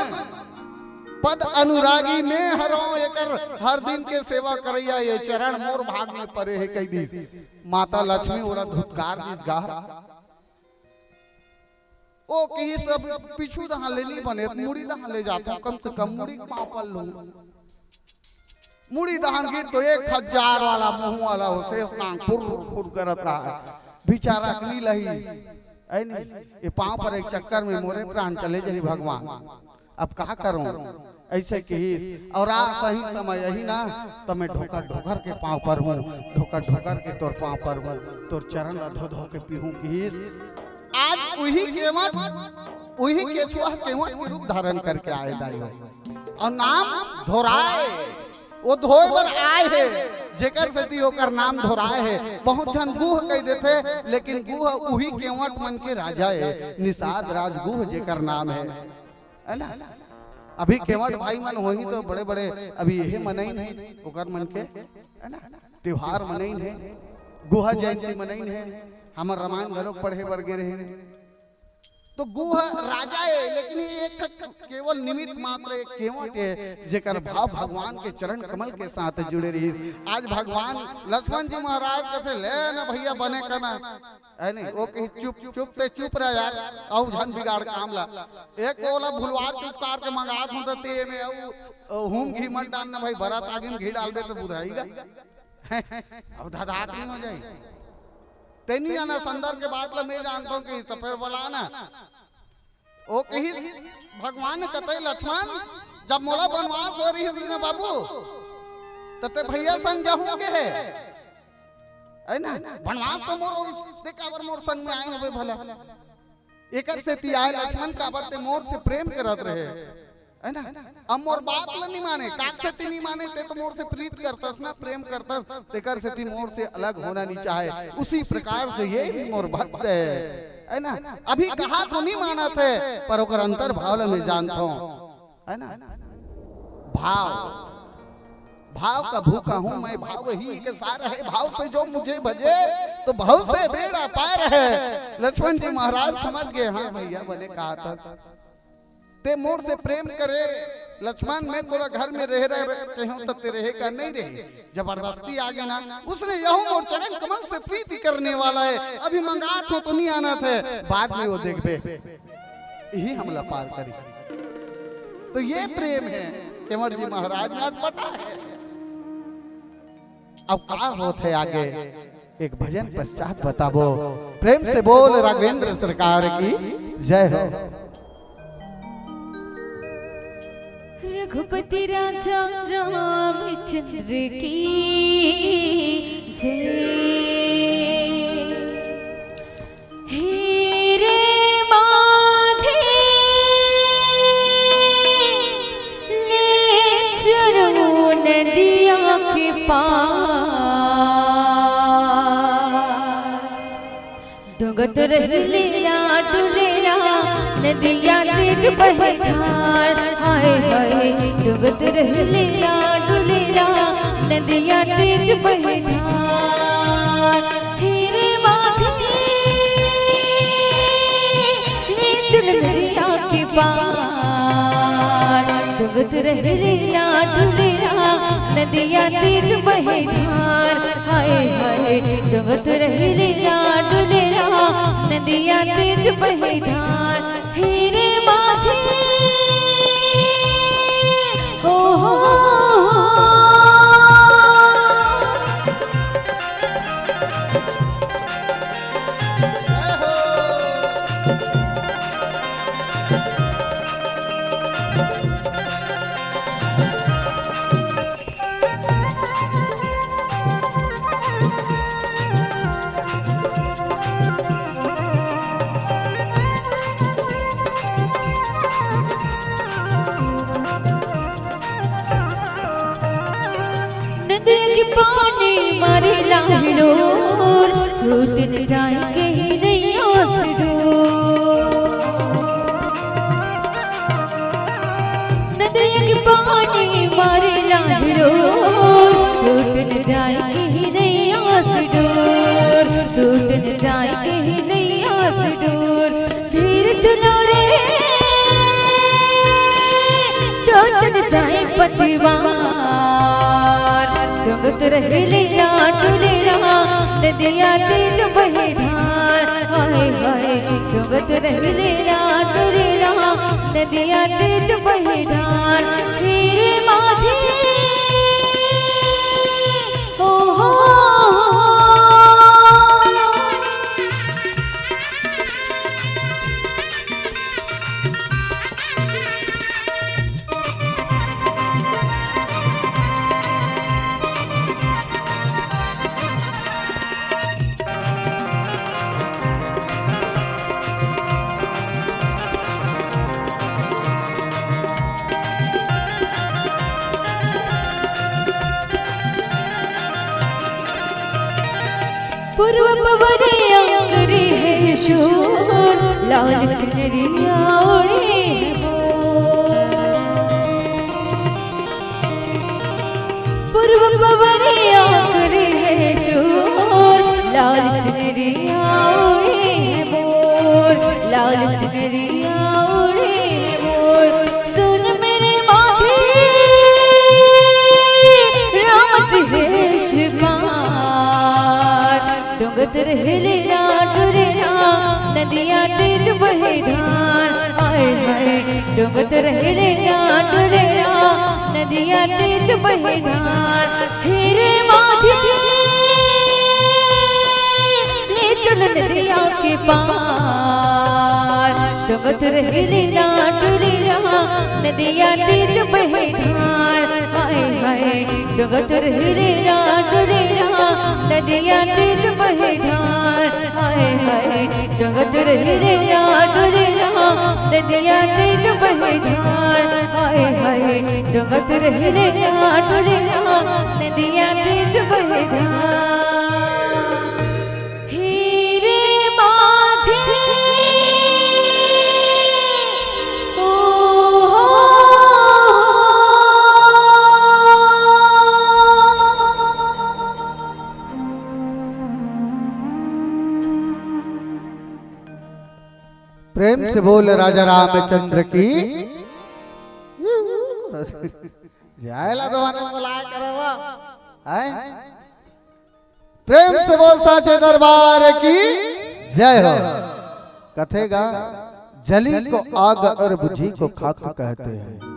पद अनुरागी मैं हरंव, एकर हर दिन के सेवा करइया ये चरण मोर भाग में परे हे, कहि दिस। माता लक्ष्मी ओला धुतकार दिस गा। ओ किहिस अब पीछू डहान ले नी बने, मुड़ी डहान ले जाथंव, कम से कम मुड़ी के पांव पल लूं। मुड़ी डहान गिस तो एक हजार वाला मुंह वाला हो, शेष नांग फुर फुर करत रहय। बिचारा के नी लहिस। ऐ नी, ये पांव परे के चक्कर में मोरे प्राण चले जाही भगवान। अब का करंव? अइसे किहिस, अउ आ सही समय अही ना, त मैं ढोकर ढोकर के पाँव परहूँ, ढोकर ढोकर के तोर पाँव परहूँ, तोर चरन ला धो धो के पीहूँ किहिस। आज उही केवट, उही केचुआ केवट के रूप धारण करके आए दाई हो। अउ नाम धोराय, ओ धोए बर आए हे, जेकर सेती ओकर नाम धोराय हे। बहुत झन गुह कहि देथे, लेकिन गुह उही केवट मन के राजा हे, निषाद राज गुह जेकर नाम हे, है ना? अभी केवट भाई मन होही तो बड़े-बड़े अभी इही मनइन हे, ओकर मन के, है ना? त्योहार मनइन हे, गुहा जयंती मनइन हे, हमर रामायण घलोक पढ़े बर गे रहेन। तो गुह राजा हे, लेकिन ये एक ठक केवल निमित्त मात्र, एक केवट हे, जेकर भाव भगवान के चरण कमल के साथ जुड़े रहिस। आज भगवान लक्ष्मण जी महाराज कथे, "ले ना भैया, बने कना।" है नहीं, ओ कही, "चुप, चुप, ते चुप रह यार, अउ झन बिगाड़ काम ला। एक ओला भुलवार चुस्कार के मंगात हूँ, त ते में अउ, अउ हूम घी मत डालना भाई, बरात आगे में घी डालबे त बुधाई गा।" अब धधाक नहीं हो जाई। तेनी जाना संदर के बात ला मैं जानता हूँ कि तो फिर बोला ना। ओ कहिस, "भगवान कते लक्ष्मण, जब मोला बनवास हो रहिस ना बाबू, त ते भैया संग जाहूं के हे, है ना? बनवास तो मोर होइस, ते काबर मोर संग में आए हवे भला?" एकर सेती आए लक्ष्मण, काबर ते मोर से प्रेम करत रहे, है ना? अब मोर बात ल नहीं माने, काक सेती नहीं माने, ते तो मोर से प्रीत करतस ना, प्रेम करतस, तेकर सेती मोर से अलग होना नहीं चाहे। उसी प्रकार से ये भी मोर भक्त है, है ना? अभी कहा तो नहीं मानत हे, पर ओकर अंतर भाव ल मैं जानत हूँ, है ना? भाव, भाव का भूखा हूँ मैं, भाव ही के सार है, भाव से जो मुझे भजे, तो भाव से बेड़ा पार है। लक्ष्मण जी महाराज समझ गए, हाँ भैया, बने कहा था। ते मोर से प्रेम करे लक्ष्मण, मैं तोला घर में रहे रहे कहूं त ते रहे का नहीं रहे, जबरदस्ती आ गया ना। उसने यहू मोर चरण कमल से प्रीति करने वाला है, अभी मंगात हो तो नहीं आना था, बाद में वो देखबे, यही हमला पार करी। तो ये प्रेम है केंवर जी महाराज, आज पता है। अब का होत है आगे, एक भजन पश्चात बताबो। प्रेम से बोल राघवेंद्र सरकार की जय हो। रघुपति राजा रामचंद्र की जय। हे रे माझी, ले चलो नदिया के पार। डूंगत रह लीला डुलेला, नदिया तेज बहे धार। हाय हाय, डूंगत रह लीला डुलेला, नदिया तेज बहे धार। हे रे माझी, ले चल नदिया के पार। डूंगत रह लीला डुलेला, नदिया तेज बहे धार। हाय हाय, डूंगत रह लीला डुलेला, नदिया तेज बहे धार। हे रे माझी, हो, हो, हो, हो। नदिया के पानी मारे ला हिलोर, टूटन जाए के नैया से डोर। नदिया के पानी मारे ला हिलोर, टूटन जाए के नैया से डोर, टूटन जाए के नैया से डोर। धीर चलो रे, टूटन जाए पतवार। डूंगत रह लीला डुलेला, नदिया तेज बहे धार। हाय हाय, डूंगत रह लीला डुलेला, नदिया तेज बहे धार। हे रे माझी, ओ हो, पूर्व पवन अंकुरी है शोर, लाल चुनरिया ओढ़े है मोर। पूर्व पवन अंकुरी है शोर, लाल चुनरिया ओढ़े है मोर, लाल चुनरिया ओढ़े है मोर। सुन मेरे माथे राम सिंह पार। डोंगत रहले ना डोले ना, नदिया तेज बहे धार। आए हाय, डोंगत रहले ना डोले ना, नदिया तेज बहे धार। हे रे माझी, ले चल नदिया के पार। डोंगत रहले ना डोले ना, नदिया तेज बहे धार। हाय हाय, डोंगत रहले ना डोले ना, नदिया तेज बहे धार। हाय हाय, डोंगत रहले ना डोले ना, नदिया तेज बहे धार। हाय हाय, डोंगत रहले ना डोले ना, नदिया तेज बहे धार। हे रे माझी। ओ हो। प्रेम से बोल राजा रामचंद्र की। जायला दवाने बुलाए करवा। हैं? प्रेम से बोल साचे दरबार की जय हो। कथे गा, जली को आग और बुझी को खाक कहते हैं।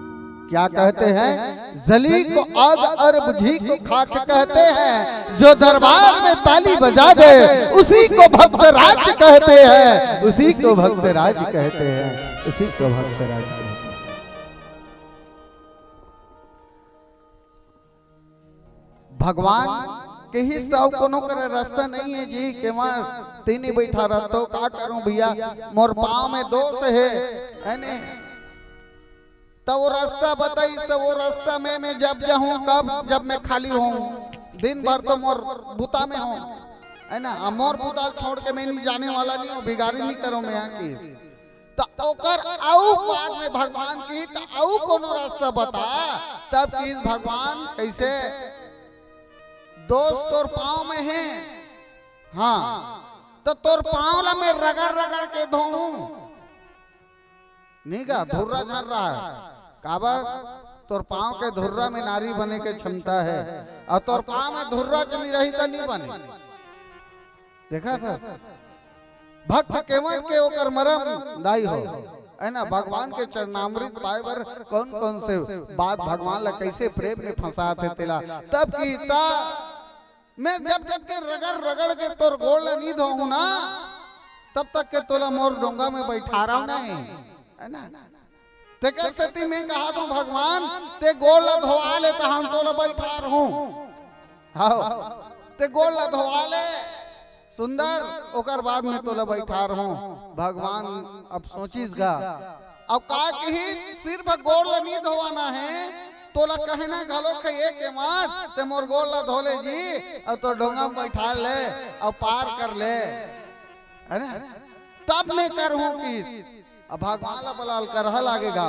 क्या कहते हैं? जली को आग और बुझी को खाक कहते हैं। जो दरबार में ताली बजा दे, उसी को भक्त राज कहते हैं, उसी को भक्त राज कहते हैं, उसी को भक्त राज कहते हैं। भगवान कहिस त अउ कोनो करे रास्ता नहीं है जी, के मैं तीनी बैठा रहतो, का करूं भैया, मोर पाँव में दोष है, है ने? त वो रास्ता बताइस, त वो रास्ता में मैं जब जाहूं, कब, जब मैं खाली होहूं, दिन भर तो मोर बुता में होहूं, है ना? अब मोर बुता छोड़ के मैं नहीं जाने वाला नहीं हूं, भिखारी नहीं करो मैं यहाँ की। त ओकर अउ बाद में भगवान की त अउ कोनो रास्ता बता, तब किस भगवान कैसे दोष तोर पाँव में है, हाँ, त तोर पाँव ला मैं रगड़ रगड़ के धोऊं। नहीं का धुर्रा झर रहा है, काबर तोर पाँव के धुर्रा में नारी बने के क्षमता है, और तोर पाँव में धुर्रा च नहीं रही त नहीं बने। देखा था भक्त केवल के ओकर मरम दाई हो, है ना? भगवान के चरणामृत पाए बर कौन कौन से बात भगवान ला कैसे प्रेम में फंसा थे तेला। तब की ता मैं जब तक के रगड़ रगड़ के तोर गोड़ ला नहीं धोऊं ना, तब तक के तोला मोर डोंगा में बैठा रहा नहीं, है ना? तेकर सेती मैं कहा तू भगवान, ते गोड़ ला धोवा ले त हम तोला बैठा रहूं। हाव, ते गोड़ ला धोवा ले सुंदर, ओकर बाद में तोला बैठा रहूं। भगवान अब सोचिस गा, अब का कही, सिर्फ गोड़ ला नहीं धोवाना है, तोला कहना घलो खे ये के मार, ते मोर गोड़ ला धो ले जी, अब तो डोंगा में बैठा ले, अब पार कर ले, है ना? तब मैं करहूं कि अब भगवान ला बलाल करह लागेगा।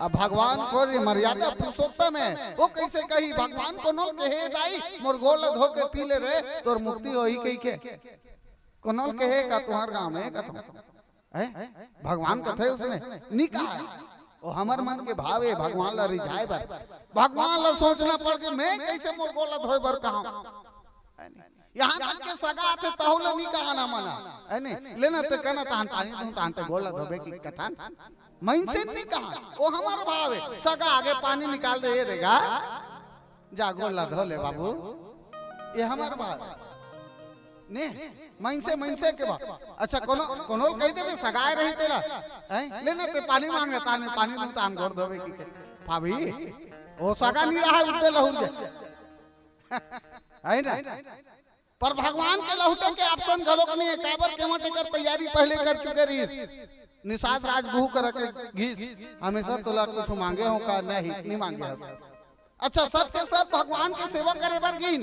अब भगवान को ये मर्यादा पुरुषोत्तम है, वो कैसे कही भगवान को नो कहे दाई, मोर गोड़ ला धो के पी ले रे, तोर मुक्ति होही कही के। कोनो कहे का तुम्हार गांव में का तुम? हैं? भगवान कथे उसने? नहीं कहा। वो हमर मन के भाव है भगवान ला रिझाए बर। भगवान ला सोचना पड़ के मैं कैसे मोर गोड़ ला धोए बर कहा? यहाँ तक के सगा आथे तहु ला नहीं कहा ना मना। है नहीं? लेना ते कहना तहन पानी दूं तहन ते गोड़ ला धोबे की कथन। मनसे नहीं कहा। वो हमर भाव है। सगा आगे पानी निकाल दे ये देगा। जा गोड़ ला धो ले बाबू। ये हमर भाव है। ने मनसे मनसे के बा। अच्छा कोनो कोनो कह देबे सगाए रही तेला। हैं? लेना ते पानी मांगे ताने पानी दूं तान गोड़ धोबे की। भाभी, वो सगा नहीं रहा उद्दे लहुर जाए। है ना? पर भगवान के लहुटे के ऑप्शन घलोक नहीं है। काबर के मत एकर तैयारी पहले कर चुके रही। निषाद राजगुहू कर के घीस हमेशा तोला कुछ मांगे हो का? नहीं, नहीं मांगे हो। अच्छा, सब के सब भगवान के सेवा करे बर गिन।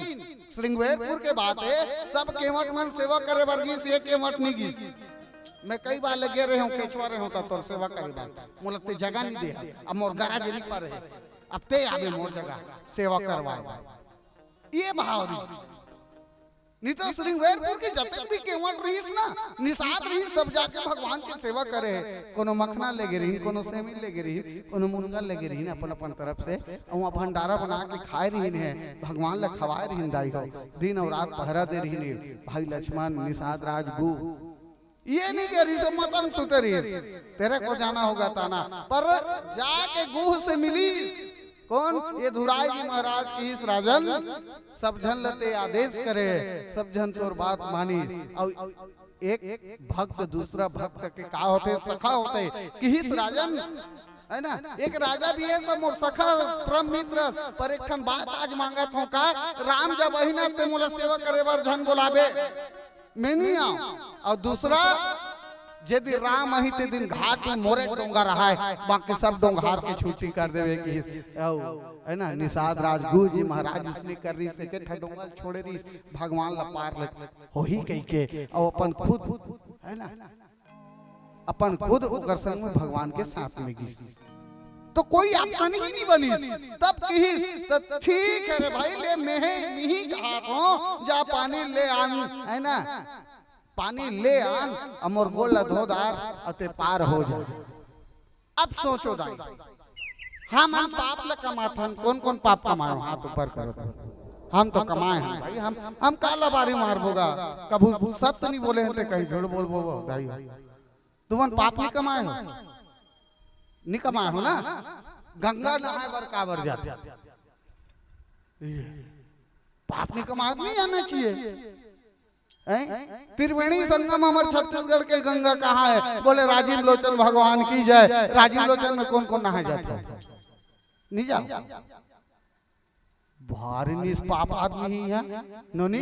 श्रृंगवेरपुर के बात हे, सब केवट मन सेवा करे बर गिस, ये केवट नहीं गिस। मैं कई बार लगे रहे हूँ, केचवा रहे हूँ, तो तोर सेवा करे बर मोला ते जगह नहीं दे, अब मोर गरा जे नहीं पा रहे, अब ते आवे मोर जगह सेवा करवाए बर। ये भाव रहिस। नहीं तो श्रृंगवेरपुर के जतक भी केवट रहिस ना, निषाद रहिस, सब जाके भगवान के सेवा करे हे। कोनो मखना लेगे रहिन, कोनो सेमी लेगे रहिन, कोनो मुनगा लेगे रहिन अपन अपन तरफ से, अउ भंडारा बना के खाए रहिन हे, भगवान ला खवाए रहिन दाई हो। दिन अउ रात पहरा दे रहिन हे भाई लक्ष्मण, निषाद राज, गु। ये नहीं कह रहिस, मतंग सुते रहिस। तेरे को जाना होगा ताना, पर जाके गुह से मिलिस। कौन? ये दुराई जी महाराज किहिस, राजन, सब झन ल ते आदेश करे, सब झन तोर बात मानिस। अउ एक भक्त दूसरा भक्त के का होथे? सखा होथे। किहिस राजन, है ना, एक राजा भी हे, सब मोर सखा, परम मित्र, पर एक ठन बात आज मांगत हूँ का, राम जब आही ना, ते मोला सेवा करे बर झन बोलाबे, मैं नहीं आऊं। अउ दूसरा, जे दिन राम आही, ते दिन घाट में मोरे डोंगा रहाय, बाकी सब डोंगा हार के छुट्टी कर देवे किहिस। अउ, है ना, निषाद राज गुरु जी महाराज उसने कर रहिस, एक ठा डोंगा छोड़े रहिस, भगवान ला पार ले होही कहिके, अउ अपन खुद, है ना, अपन खुद ओकर संग में भगवान के साथ में गिस। तो कोई आसानी ही नहीं बनिस। तब किहिस, "त ठीक है रे भाई, ले, मेहे नहीं कहा था, जा पानी ले आन, है ना, पानी ले आन, अउ मोर गोड़ ला धो डार, अउ ते पार हो जा।" अब सोचो दाई, हम, हम पाप ला कमाथन, कौन कौन पाप कमाए हो? हाथ ऊपर करो तो। हम तो कमाए हैं भाई, हम, हम काला बारी मारबो गा, कभू सत्य नहीं बोले हैं ते कहीं झूठ बोलबो दाई। तुमन पाप नहीं कमाए हो, नहीं कमाए हो ना? गंगा नहाए बर काबर जाथे? ये पाप नहीं कमाए, नहीं जाना चाहिए। हैं? त्रिवेणी संगम हमर छत्तीसगढ़ के गंगा कहाँ है? बोले राजीव लोचन भगवान की जय। राजीव लोचन में कौन कौन नहाए जाथे? नहीं जाओ। भारी निष्पाप आदमी ही है, नोनी?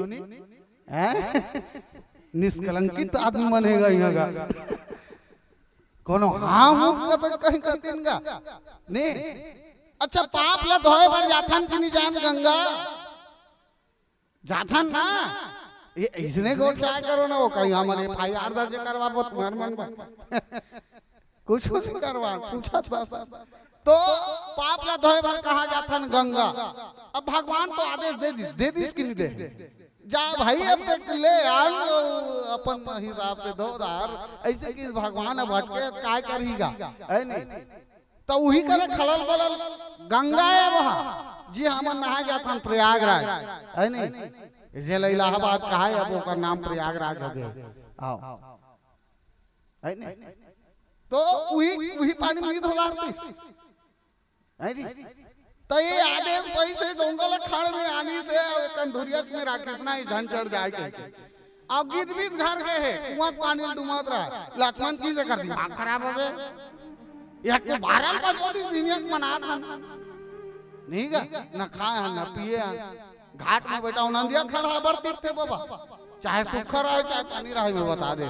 हैं? निष्कलंकित आदमी मन हे गा इहाँ का। कोनो हाँ मुँह का तो कहीं करतीन गा। नहीं। अच्छा, पाप ला धोए बर जाथन कि नहीं जान गंगा? जाथन ना? ये इसने गोल क्या करो ना, वो कहीं हमन FIR दर्ज करवाबो तुम्हर मन बर। कुछ नहीं करवा, पूछत बस। तो पाप ला धोए बर कहाँ जाथन? गंगा। अब भगवान तो आदेश दे दिस, दे दिस कि नहीं दे? जा भाई, अब तक ले आन, अपन हिसाब से धो डार। ऐसे कि भगवान अब हटके काय करही गा, है नहीं? तो उही करे खलल बलल गंगा है वह, जी हमन नहाए जाथन प्रयागराज, है नहीं? जेला इलाहाबाद कहा है, अब ओकर नाम प्रयागराज हो गए। आओ, है नहीं? तो उही, उही पानी में धोलारतीस, है जी? तो ये आदेश वही से डोंगल खाड़ में आनी से, अउ एक अंधुरिया में राकेश ना ही झन चढ़ जाए के। अउ गिदबिद घर गए है, कुआं के पानी डुमत रहा। लक्ष्मण की से कर दिमाग खराब हो गए। यह के बारह बजो दी दुनिया के मनात हन। नहीं गा, न खाए हन, न पिए हन। घाट में बैठा हूं, नंदिया खड़ा बड़ तीर्थ थे बाबा। चाहे सुखा रहे, चाहे पानी रहे, मैं बता दे।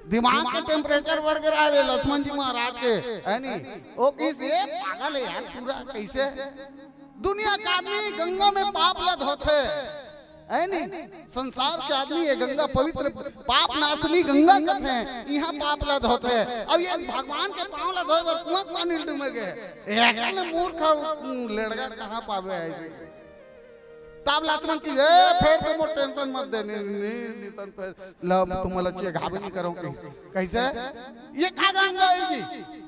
दिमाग के temperature बढ़ गया रे लक्ष्मण जी महाराज के, है नी? वो किस, ये पागल है यार, पूरा कैसे? दुनिया का आदमी गंगा में पाप ला धोथे, है नी? संसार के आदमी ये गंगा पवित्र, पाप नाशनी गंगा कथे, यहाँ पाप ला धोथे। अब ये भगवान के पाँव ला धोए बर कुआं के पानी डूमे गए। एकल मूर्ख लेड़गा कहाँ पावे ऐसे? तब लक्ष्मण की, "ए, फेर तो मोर tension मत दे, नी, नी, नी, नितन फेर, लब तुम लच्चे घाबे नहीं करो कहीं।" कैसे? ये का गंगा है जी?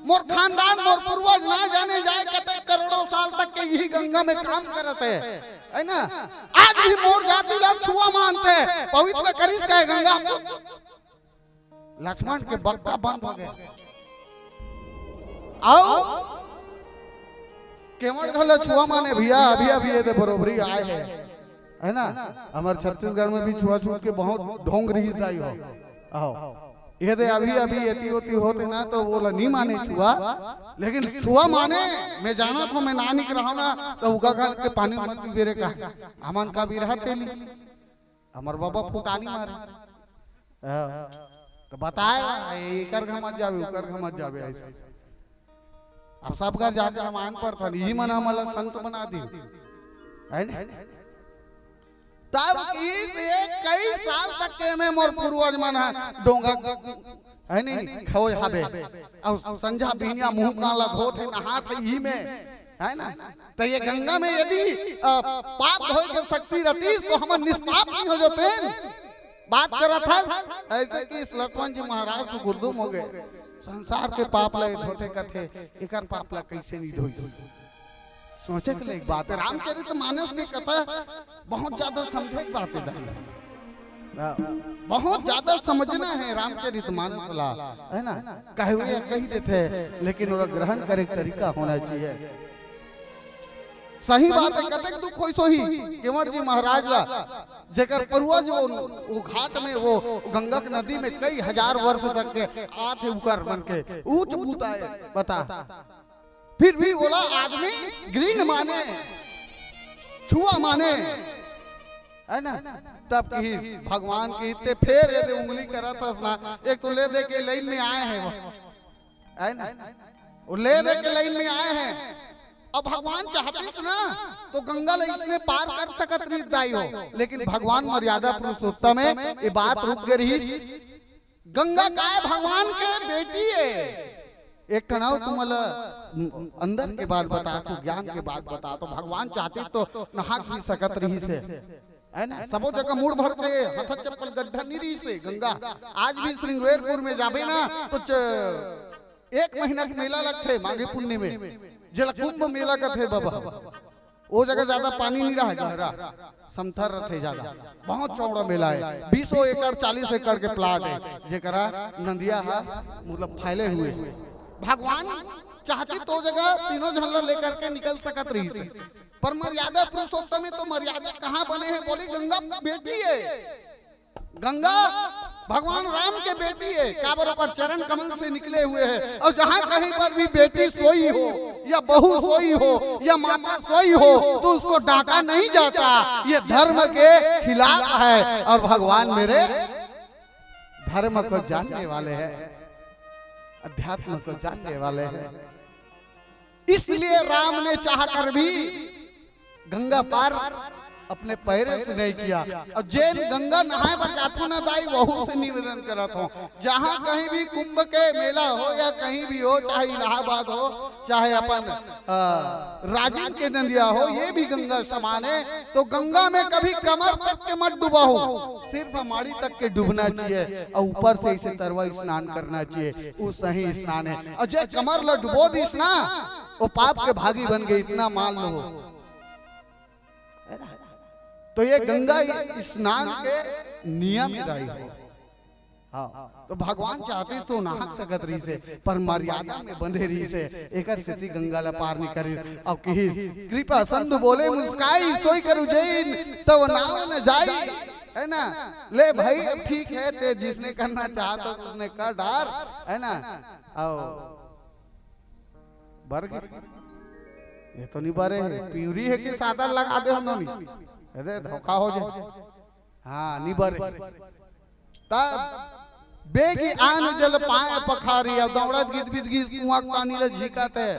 मोर खानदान, मोर पूर्वज ना जाने जाए कतक करोड़ों साल तक के यही गंगा में काम करत है, है ना? आज भी मोर जाति ला छुआ मानते, पवित्र करिस का गंगा। लक्ष्मण के बक्का बंद हो गया। आओ, केवट घलो छुआ माने भैया, अभी, अभी ये दे बरोबरी आए हैं, है ना? हमारे छत्तीसगढ़ में भी छुआछूत के बहुत ढोंग रही दाई हो। आओ, ये दे अभी, अभी एती ओती होते ना तो वो ला नहीं माने छुआ, लेकिन छुआ माने, मैं जाना था, मैं ना निक रहा ना, तो उगा खा के पानी मत पी बेरे का, अमन का भी रहा तेली। हमर बाबा फुटानी मारे। हाँ। तो बताए, एकर घर मत जावे, ओकर घर मत जावे, ऐसे। अब सब घर जाके रामायण पढ़थन, इही मन हमन ला संत बना दिन, है ना? तब इस एक कई साल तक के में मोर पूर्वज मन ह डोंगा, है नी, खोज हवे। अउ संझा बिहनिया मुंह कान ला धोत हे, नहात हे इही में, है ना? त ये गंगा में यदि, अ, पाप धोए के शक्ति रहतीस, तो हमन निष्पाप नहीं हो जाते। बात करत हस, ऐसे कि इस लक्ष्मण जी महाराज से गुरदुम हो गए। संसार के पाप ला ये धोथे कथे, एकर पाप ला कैसे नहीं धोई? सोचे के लायक बात है। रामचरित मानस में कथा बहुत ज्यादा समझे के बात है दाई। हाँ, बहुत ज्यादा समझना है रामचरित मानस ला, है ना? कहे हुए कही देते हैं, लेकिन ओला ग्रहण करे के तरीका होना चाहिए। सही बात है, कतेक दुख होइस होही केंवर जी महाराज ला, जेकर पूर्वज वो, वो घाट में, वो गंगा के नदी में कई हजार वर्ष तक के आथे उकर मन के ऊंच बूता है। बता, फिर भी ओला आदमी घृण माने, छुआ माने, है ना? तब कहिस भगवान कहिस, "ते फेर यदि उंगली करत हस ना, एक तो ले दे के लाइन में आए हैं वो, है ना? वो ले दे के लाइन में आए हैं।" अब भगवान चाहतीस ना, तो गंगा ला इसने पार कर सकत रहिस दाई हो, लेकिन भगवान मर्यादा पुरुषोत्तम है, ये बात रुक गए रहिस। गंगा काय भगवान के बेटी है। एक ठन अउ तुमन ला अंदर के बात बतात हों, ज्ञान के बात बतात हों, भगवान चाहतीस तो नहा भी सकत रहिस हे, है ना? सबो जगह मुड़ भर के हाथ चप्पल गड्ढा नहीं रहिस हे गंगा। आज भी श्रृंगवेरपुर में जाबे ना तो च-, एक महीना के मेला लगथे माघी पुन्नी में, जेला कुंभ मेला कथे बाबा। वो जगह ज्यादा पानी नहीं रहा, गहरा, समथर रथे ज्यादा। बहुत चौड़ा मेला है, बीसों एकड़, चालीस एकड़ के प्लाट है, जेकरा नदिया हा मतलब फैले हुए। भगवान चाहतीस तो जगह तीनों झन ला लेकर के निकल सकत रहिस हे, पर मर्यादा पुरुषोत्तम है तो मर्यादा कहाँ बने है? बोली गंगा बेटी है, गंगा भगवान राम के बेटी है, काबर ओकर चरण कमल से निकले हुए है। और जहां कहीं पर भी बेटी सोई हो या बहू सोई हो या माता सोई हो, तो उसको डांटा नहीं जाता। ये धर्म के खिलाफ है। और भगवान मेरे धर्म को जानने वाले हैं, अध्यात्म को जानने वाले हैं, इसलिए राम ने चाहकर भी गंगा पार अपने पैरे से नहीं किया। और जेन गंगा नहाए बर जाथो ना दाई, वहू से निवेदन करत हों, जहां कहीं भी कुंभ के मेला हो या कहीं भी हो, चाहे इलाहाबाद हो, चाहे अपन, अ, राजिम के नदिया हो, ये भी गंगा समान है, तो गंगा में कभी कमर तक के मत डुबाओ, सिर्फ माड़ी तक के डूबना चाहिए और ऊपर से इसे तरवा स्नान करना चाहिए, वो सही स्नान है। और जे कमर ला डुबो दिस ना, वो पाप के भागी बन गए, इतना मान लो। तो ये गंगा स्नान के नियम है दाई हो। हाँ, तो भगवान चाहतीस तो नहा सकत रहिस हे, पर मर्यादा में बंधे रहिस हे, एकर सेती गंगा ला पार नहीं करिस। अब कहिस, "कृपा सिंधु बोले मुस्काई, सोई करू जैन, तब नाव न जाई।" है ना? ले भाई, अब ठीक है, ते जिसने करना चाहता उसने कर डार, है ना? आओ। बर गे? ये तो नहीं बरे हे, पिउरी हे कि सादा लगा दे हम नोनी। अरे धोखा हो जाए। हाँ, नहीं बरे। तब बेगी आन जल पाए पखारी, अब दौड़त गिद बिद गिस कुआं के पानी ला झिकत हे।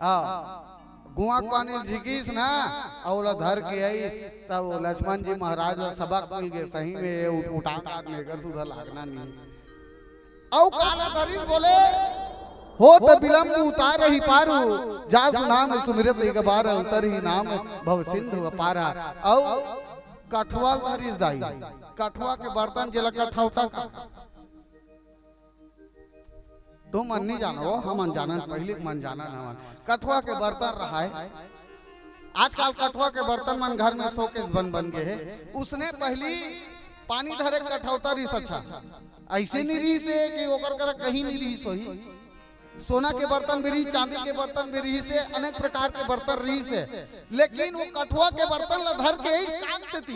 हाँ, कुआं के पानी ला झिकिस ना, अउ ओला धर के आई, तब वो लक्ष्मण जी महाराज ला सबक मिल गए, सही में ये उठ-, उठांग आदमी एकर सुधा लागना नहीं। अउ काला धरिस बोले, "होत बिलम्ब उतारहि पारू, जासु नाम सुमिरत एक बार, उतरहि नाम भव सिंधु अपारा।" अउ कठवा धरिस दाई, कठवा के बर्तन जेला कठौता का, तो मन नहीं जानो, वो हमन जानन, पहले के मन जानन हमन। कठवा के बर्तन रहाय, आजकल कठवा के बर्तन मन घर में शोकेस बन बन गए हे। उसने पहली पानी धरे कठौता रहिस, अच्छा, ऐसे नहीं रहिस हे कि ओकर करा कहीं नहीं रहिस होही। सोना के बर्तन भी रहिस, चांदी के बर्तन भी रहिस हे, अनेक प्रकार के बर्तन रहिस हे, लेकिन वो कठवा के बर्तन ला धर के इस काक सेती,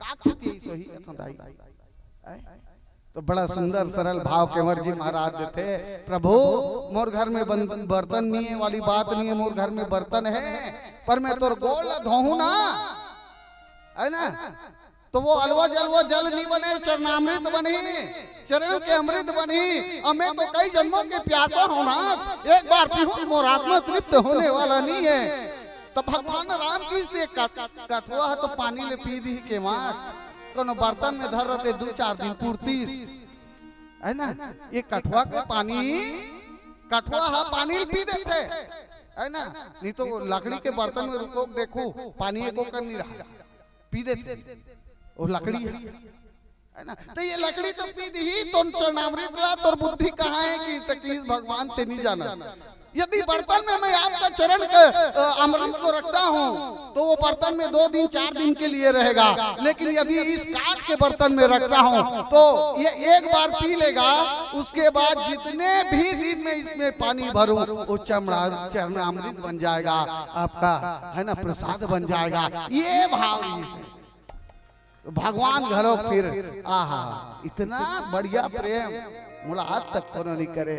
काक सेती इस होही कथन दाई। आय? तो बड़ा सुंदर सरल भाव केंवर जी महाराज देथे, "प्रभु, मोर घर में बन-, बर्तन नहीं है वाली बात नहीं है, मोर घर में बर्तन है, पर मैं तोर गोड़ ला धोहूं ना, है ना?" तो वो अलवा जलवा जल नहीं बने, चरणामृत बनही, चरण के अमृत बनही। अब मैं तो कई जन्मों के प्यासा हूँ ना, एक बार पीहूँ मोर आत्मा तृप्त होने वाला नहीं है। तो भगवान राम की से कट-, कठवा ह तो पानी ले पी दी के मार, कोनो बर्तन में धर रहते दू चार दिन पूर्तीस, है ना? ये कठवा के पानी, कठवा ह पानी ल पी देथे, है ना? नहीं तो लकड़ी के बर्तन में रुको, देखो, पानी एको कन नहीं रहा, पी देथे। वो लकड़ी है, है ना? तो ये लकड़ी तो पी दी ही, तो चरणामृत ला, तोर बुद्धि कहाँ है कि तकीस भगवान ते नहीं जाना। यदि बर्तन में मैं आपका चरण के, अ, अमृत को रखता हूँ, तो वो बर्तन में दो दिन, चार दिन के लिए रहेगा, लेकिन यदि इस कांच के बर्तन में रखता हूँ, तो ये एक बार पी लेगा, उसके बाद जितने भी दिन में इसमें पानी भरूं, वो चमड़ा, चरणामृत बन जाएगा, आपका, है ना, प्रसाद बन जाएगा। ये भाव इसे भगवान घलो फिर, आहा, इतना बढ़िया प्रेम, मुलाकात तक कोनो नहीं करे।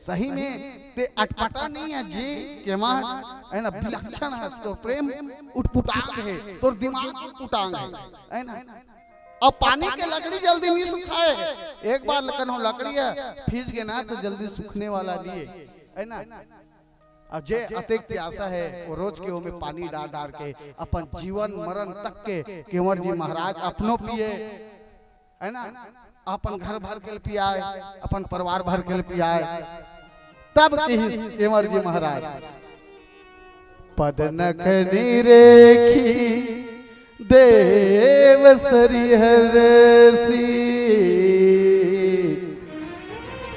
सही में ते अटपटा नहीं है जी, केमा, है ना, विलक्षण है, तोर प्रेम उटपुटांग है, तोर दिमाग उटपुटांग है, है ना? अब पानी के लकड़ी जल्दी नहीं सुखाए, एक बार लकन हो लकड़ी है, फीस गे ना तो जल्दी सूखने वाला नहीं है, है ना? अब जे अतेक प्यासा है, वो रोज के ओमे पानी डार डार के अपन जीवन मरण तक के केंवर जी महाराज अपनो पिए, है ना, अपन घर भर के पियाए, अपन परिवार भर के पियाए। तब किहिस केंवर जी महाराज, पद नख निरेखी देव सरिहरसी,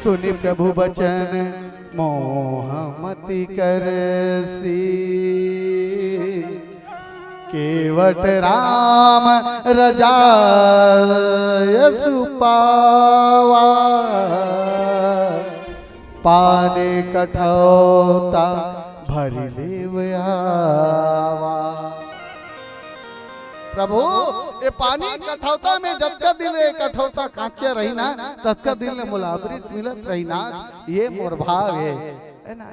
सुनि प्रभु बचन मोह मति करसी। केवट राम रजायसु पावा, पाने कठौता भरि लेव आवा। प्रभु, ये पानी कठौता में जतका दिन ये कठौता कांचे रही ना, ततका दिन ले मोला अमृत मिलत रही ना, ये मोर भाव है, है ना?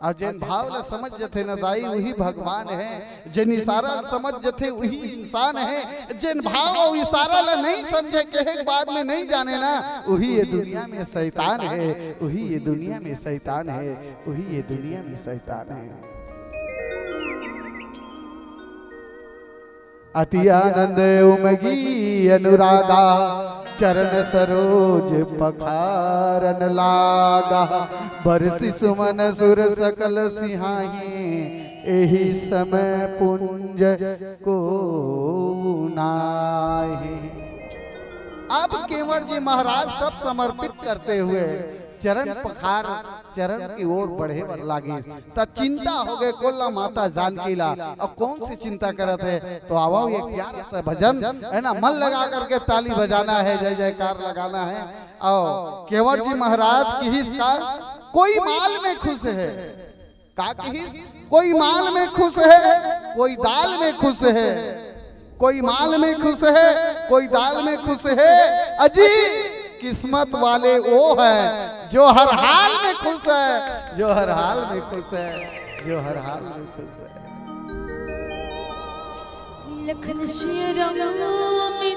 अउ जेन भाव ला समझ जथे ना दाई, वही भगवान है। जेन इशारा ला समझ जथे, वही इंसान है। जेन भाव अउ इशारा ला नहीं समझे, कहे के बाद में नहीं जाने ना, वही ये दुनिया में शैतान है, वही ये दुनिया में शैतान है, वही ये दुनिया में शैतान है। अति आनंद उमगी अनुरागा, चरण सरोज पखारन लागा। बरसि सुमन सुर सकल सिहाही, एहि समय पुंज को नाही। अब केंवर जी महाराज सब समर्पित करते हुए चरण पखार, चरण की ओर बढ़े बर लागिस। त चिंता हो गए कोल्ला माता जानकी ला। अब कौन सी चिंता करत है? तो आवो एक प्यारा सा भजन, है ना, मन लगा करके ताली बजाना है, जय जयकार लगाना है। आओ, केंवर जी महाराज किहिस का, कोई माल में खुश है, का किहिस? कोई माल में खुश है, कोई दाल में खुश है, कोई माल में खुश है, कोई दाल में खुश है। अजी, किस्मत वाले वो है जो हर हाल में खुश है, जो हर हाल में खुश है, जो हर हाल में खुश है। लखन श्री राम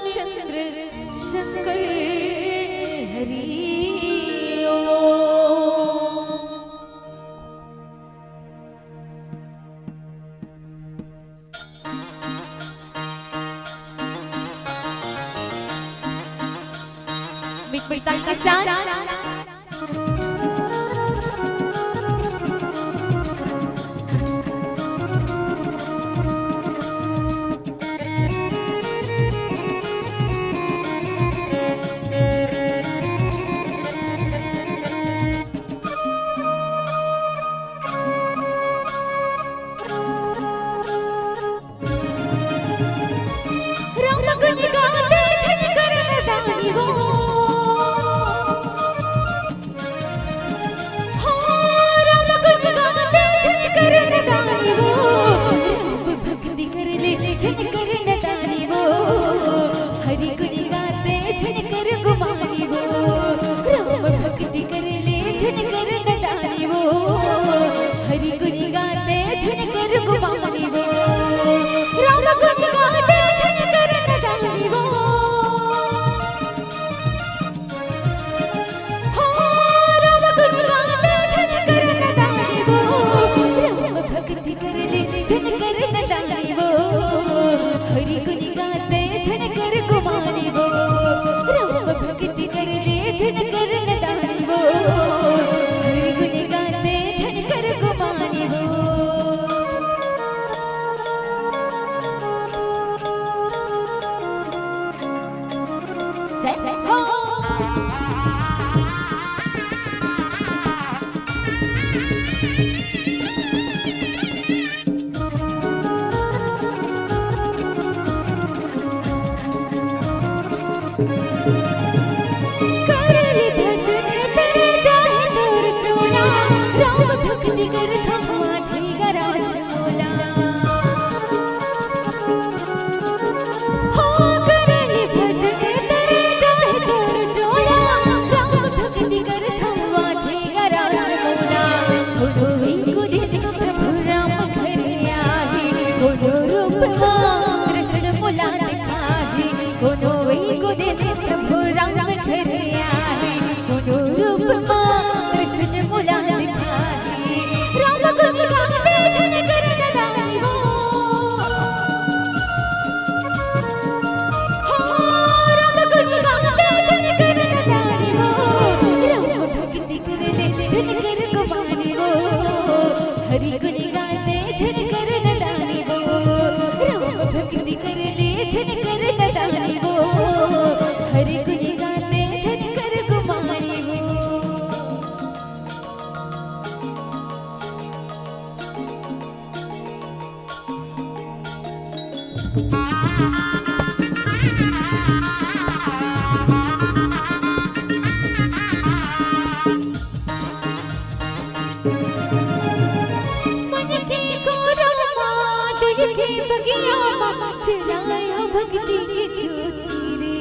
चंद्र शंकर हरि ओम। मिठमिठाई के साथ। कोनो रूप मा कृष्ण मोला दिखाही, कोनो एक दिन प्रभु राम घर आही। कोनो रूप मा कृष्ण मोला दिखाही, राम गुण गाते झन कर नदानी वो। हो, राम गुण गाते झन कर नदानी वो, राम भक्ति कर ले झन कर गुमानी वो। हरि गुण गाते झन कर नदानी वो, राम भक्ति कर ले झन कर नदानी वो। हरि गुण गाते झन कर गुमानी वो। मन के कोरा मा, दिल के बगिया मा, जलायो भक्ति के ज्योति रे।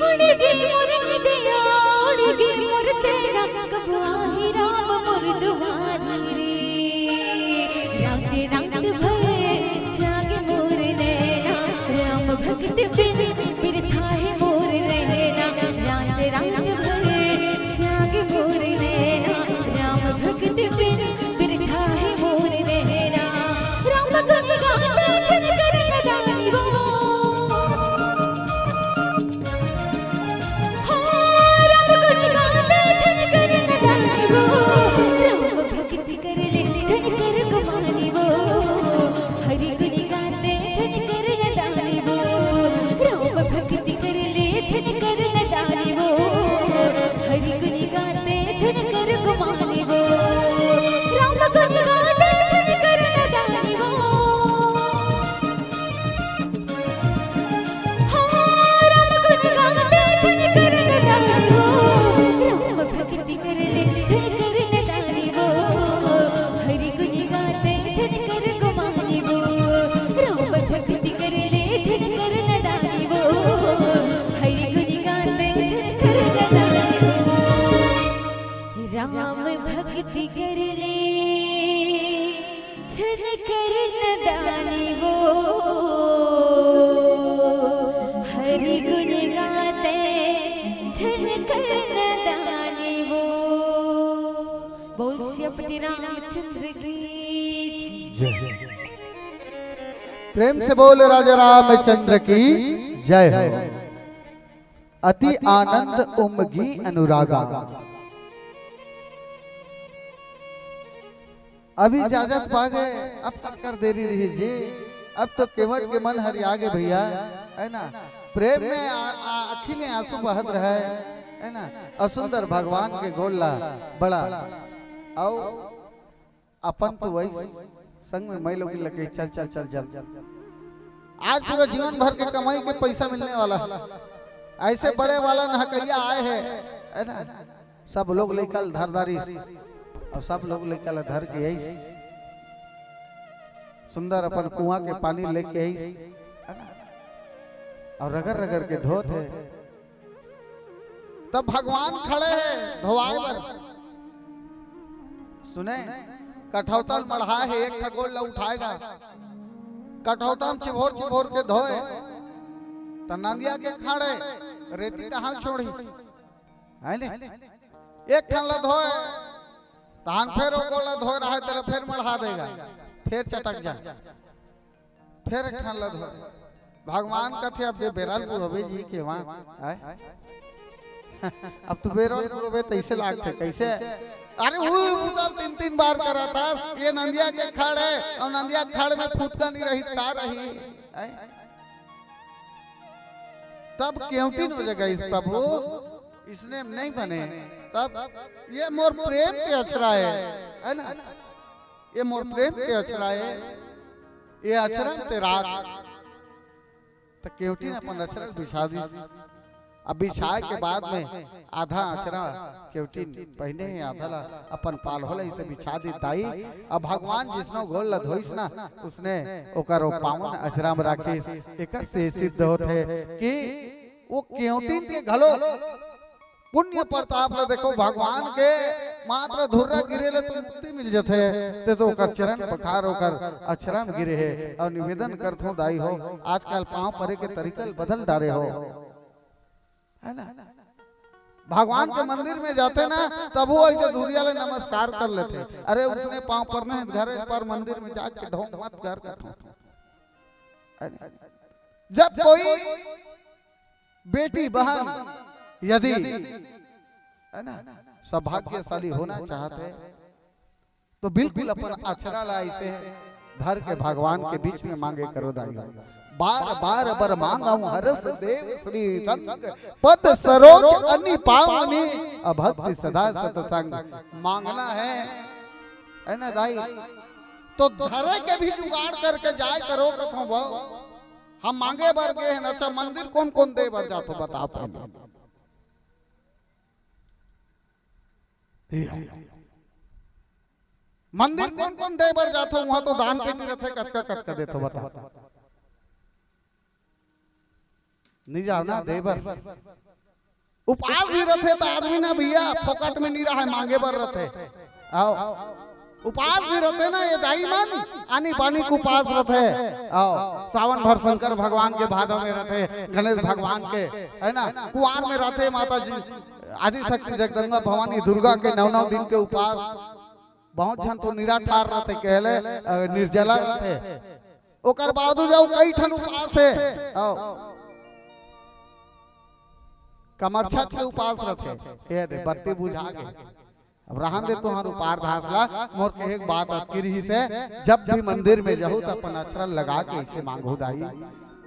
उड़ गे मोर निंदिया, उड़ गे मोर चैना, कब आही राम मोर दुआरी रे। रात रात भर जागे मोर नैना, राम भक्त बिन बिरथा है मोर रहना। रात रात भर जागे मोर नैना, राम भक्त बिन बिरथा है मोर रहना। राम गुण गाते झन कर नदानी वो। हो, राम गुण गाते झन कर नदानी वो। राम भक्ति कर ले झन कर गुमानी वो। हरि गुण गाते झन कर नदानी वो। राम भक्ति कर ले झन कर नदानी वो। हरि गुण गाते झन कर गुमानी वो। राम गुण गाते झन कर नदानी वो। हो, राम गुण गाते झन कर नदानी वो। राम भक्ति कर ले झन कर नदानी वो। हरि गुण गाते झन कर गुमानी वो। राम भक्ति कर ले झन कर नदानी वो। हरि गुण गाते झन कर नदानी वो। राम भक्ति कर ले झन कर नदानी वो। हरि गुण गाते झन कर नदानी वो। बोल श्रीपति रामचंद्र की जय। प्रेम से बोल राजा रामचंद्र की जय हो। अति आनंद उमगी अनुरागा। अब इजाजत पा गे, अब का कर देरी रही जी। अब तो केवट के मन हरिया गे भैया, है ना? प्रेम में आ, आ, आँखी में आंसू बहत रहे, है ना? और सुंदर भगवान के गोड़ ला बड़ा, आओ अपन तो वही संग में मैं लोग लगे, चल, चल, चल, चल। आज पूरा जीवन भर के कमाई के पैसा मिलने वाला है। ऐसे बड़े वाला नहकैया आए हैं, है ना? सब लोग लइका ल धर डारिस, और सब लोग लइका ल धर के आइस, सुंदर अपन कुआं के पानी लेके आइस, है ना? और रगड़ रगड़ के धोत हे। तब भगवान खड़े हे धोवाए बर। सुने, कठौता ल मढ़ाए हे, एक ठा गोड़ ल उठाएगा, कठौता म चिभोर चिभोर के धोए, त नंदिया के खाड़े रेती कहाँ छोड़ही, है ने? एक ठन ल धोए, तहान फेर ओ गोड़ ल धोए रहे, तेला फेर मढ़ा देगा, फेर चटक जा। फेर एक ठन ल धोए। भगवान कथे, "अब दे बेरा ल पुरोबे जी के वा, आय? अब तू बेरा ल पुरोबे तइसे लागथे, कइसे? अरे वो उधर तीन तीन बार करा था, ये नंदिया के खाड़ हे, और नंदिया के खाड़ में फुतका नहीं रही, का रही?" आय? तब केवटिन हो जाएगा इस प्रभु, इसने नहीं बने। तब ये मोर प्रेम के अछरा हे, है ना? ये मोर प्रेम के अछरा हे, ये अछरा ते राख। त केवटिन अपन अछरा ल बिछा दिस। अब बिछाए के बाद में आधा अछरा केवटिन पहिने हे, आधा ला अपन पालहो ला इसे बिछा दिस दाई। अब भगवान जिसनो गोड़ ला धोइस ना, उसने ओकर ओ पावन अछरा म राखिस। एकर से सिद्ध होत हे कि वो केवटिन के घलो पुण्य प्रताप ल देखो, भगवान के मात्र धुर्रा गिरे ले तो मुक्ति मिल जथे। ते तो ओकर चरण पखार, ओकर अक्षरा म गिरे हे। अउ निवेदन करथों दाई हो, आजकल पांव परे के तरीका ल बदल डारे हो, है ना? भगवान के मंदिर में जाथे ना, तभो ऐसे धुरिया ले नमस्कार कर लेथे। अरे, उसने पांव परना हे, घर पर मंदिर में जाके ढोंग मत कर करथों। है ना? जब कोई बेटी बहन यदि, है ना, सौभाग्यशाली होना चाहत हे, तो बिल्कुल अपन अक्षरा ला ऐसे धर के भगवान के बीच में मांगे करो दाई। बार बार बर मांगहु हरष देव श्री रंग, पद सरोज अनि पावनी, अभक्ति सदा सतसंग। मांगना है, है ना दाई? तो धरे के भी जुगाड़ करके जाय करो कथों वो। हम मांगे बर गे हन। अच्छा, मंदिर कोन कोन दे बर जाथो, बताओ पहले। ये है। मंदिर कोन कोन दे बर जाथो, वहां तो दान पेटी रथे, कतका कतका देथो, बताओ। नहीं जाओ ना दे बर। उपास भी रथे त आदमी ना भैया, फोकट में नहीं रहे, मांगे बर रथे। आओ, उपास भी रथे ना ये दाई मन, आनी बानी के उपास रथे। आओ, सावन भर शंकर भगवान के, भादव में रथे गणेश भगवान के, है ना, कुआर में रथे माता जी आदिशक्ति जगदम्बा भवानी दुर्गा के नौ नौ दिन के उपास। बहुत झन तो निराठार रथे, कहले, अ, निर्जला रथे। ओकर बावजूद अउ कई ठन उपास हे। आओ। कमरछठ के उपास रथे। ये दे, बत्ती बुझा गे। अब रहन दे तुहर उपार धास ला, मोर कहे के बात अतकी रिहिस हे, जब भी मंदिर में जाहू त अपन अक्षरा लगा के ऐसे मांगहू दाई।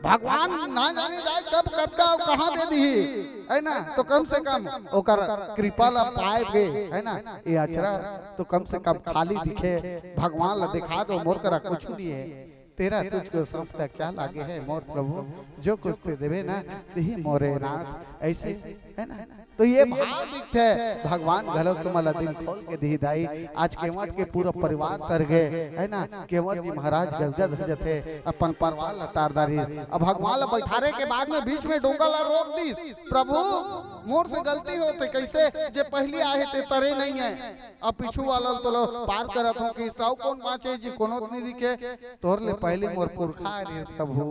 भगवान ना जाने जाय कब कतका अउ कहाँ दे दिही, है ना? तो कम से कम ओकर कृपा ला पाए गे, है ना? ये अक्षरा तो कम से कम खाली दिखे, भगवान ला दिखा दो, मोर करा कुछ नहीं है। तेरा तुझको सौंपता क्या लागे है मोर प्रभु, जो कुछ ते देवे ना, तेही मोरे नाथ। ऐसे, है ना? तो ये भाव दिखथे, भगवान घलो तुमला दिल खोल के दिही दाई। आज केवट के पूरा परिवार तर गे, है ना? केवट जी महाराज गदगद हो जथे, अपन परिवार ला टार डारिस। अब भगवान ला बैठारे के बाद में बीच में डोंगा ला रोक दिस, प्रभु, मोर से गलती होथे, कैसे जे पहली आहे ते तरे नहीं है, अब पीछू वाला तो लो पार करत हो कि इस ताऊ कौन बाँचे जी, कोनो नहीं दिखे, तोर ले पहली मोर पुरखा आ रही प्रभु।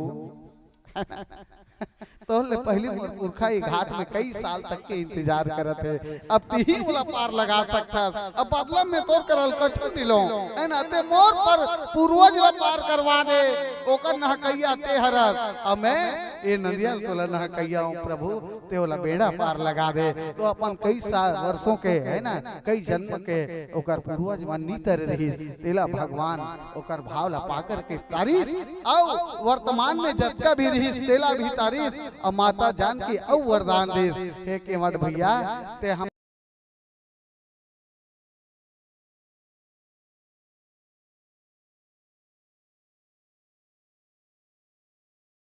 तोर ले पहली मोर पुरखा ये घाट में कई साल तक के इंतजार करत हे। अब तिही मोला पार लगा सकथस। अब बदला में तोर करल कछु दिलो, है ना? ते मोर पर पूर्वज ला पार करवा दे, ओकर नहकैया ते हरस। अब मैं ये नदिया तोला नहकैया हूँ प्रभु, ते ओला बेड़ा पार लगा दे। तो अपन कई साल, वर्षों के, है ना, कई जन्म के ओकर पूर्वज मन नी तरे रहिस, तेला भगवान ओकर भाव ला पाकर के तारिस, अउ वर्तमान में जतका भी रहिस, तेला भी तारिस, अउ माता जानकी अउ वरदान दिस, हे केवट भैया, ते हम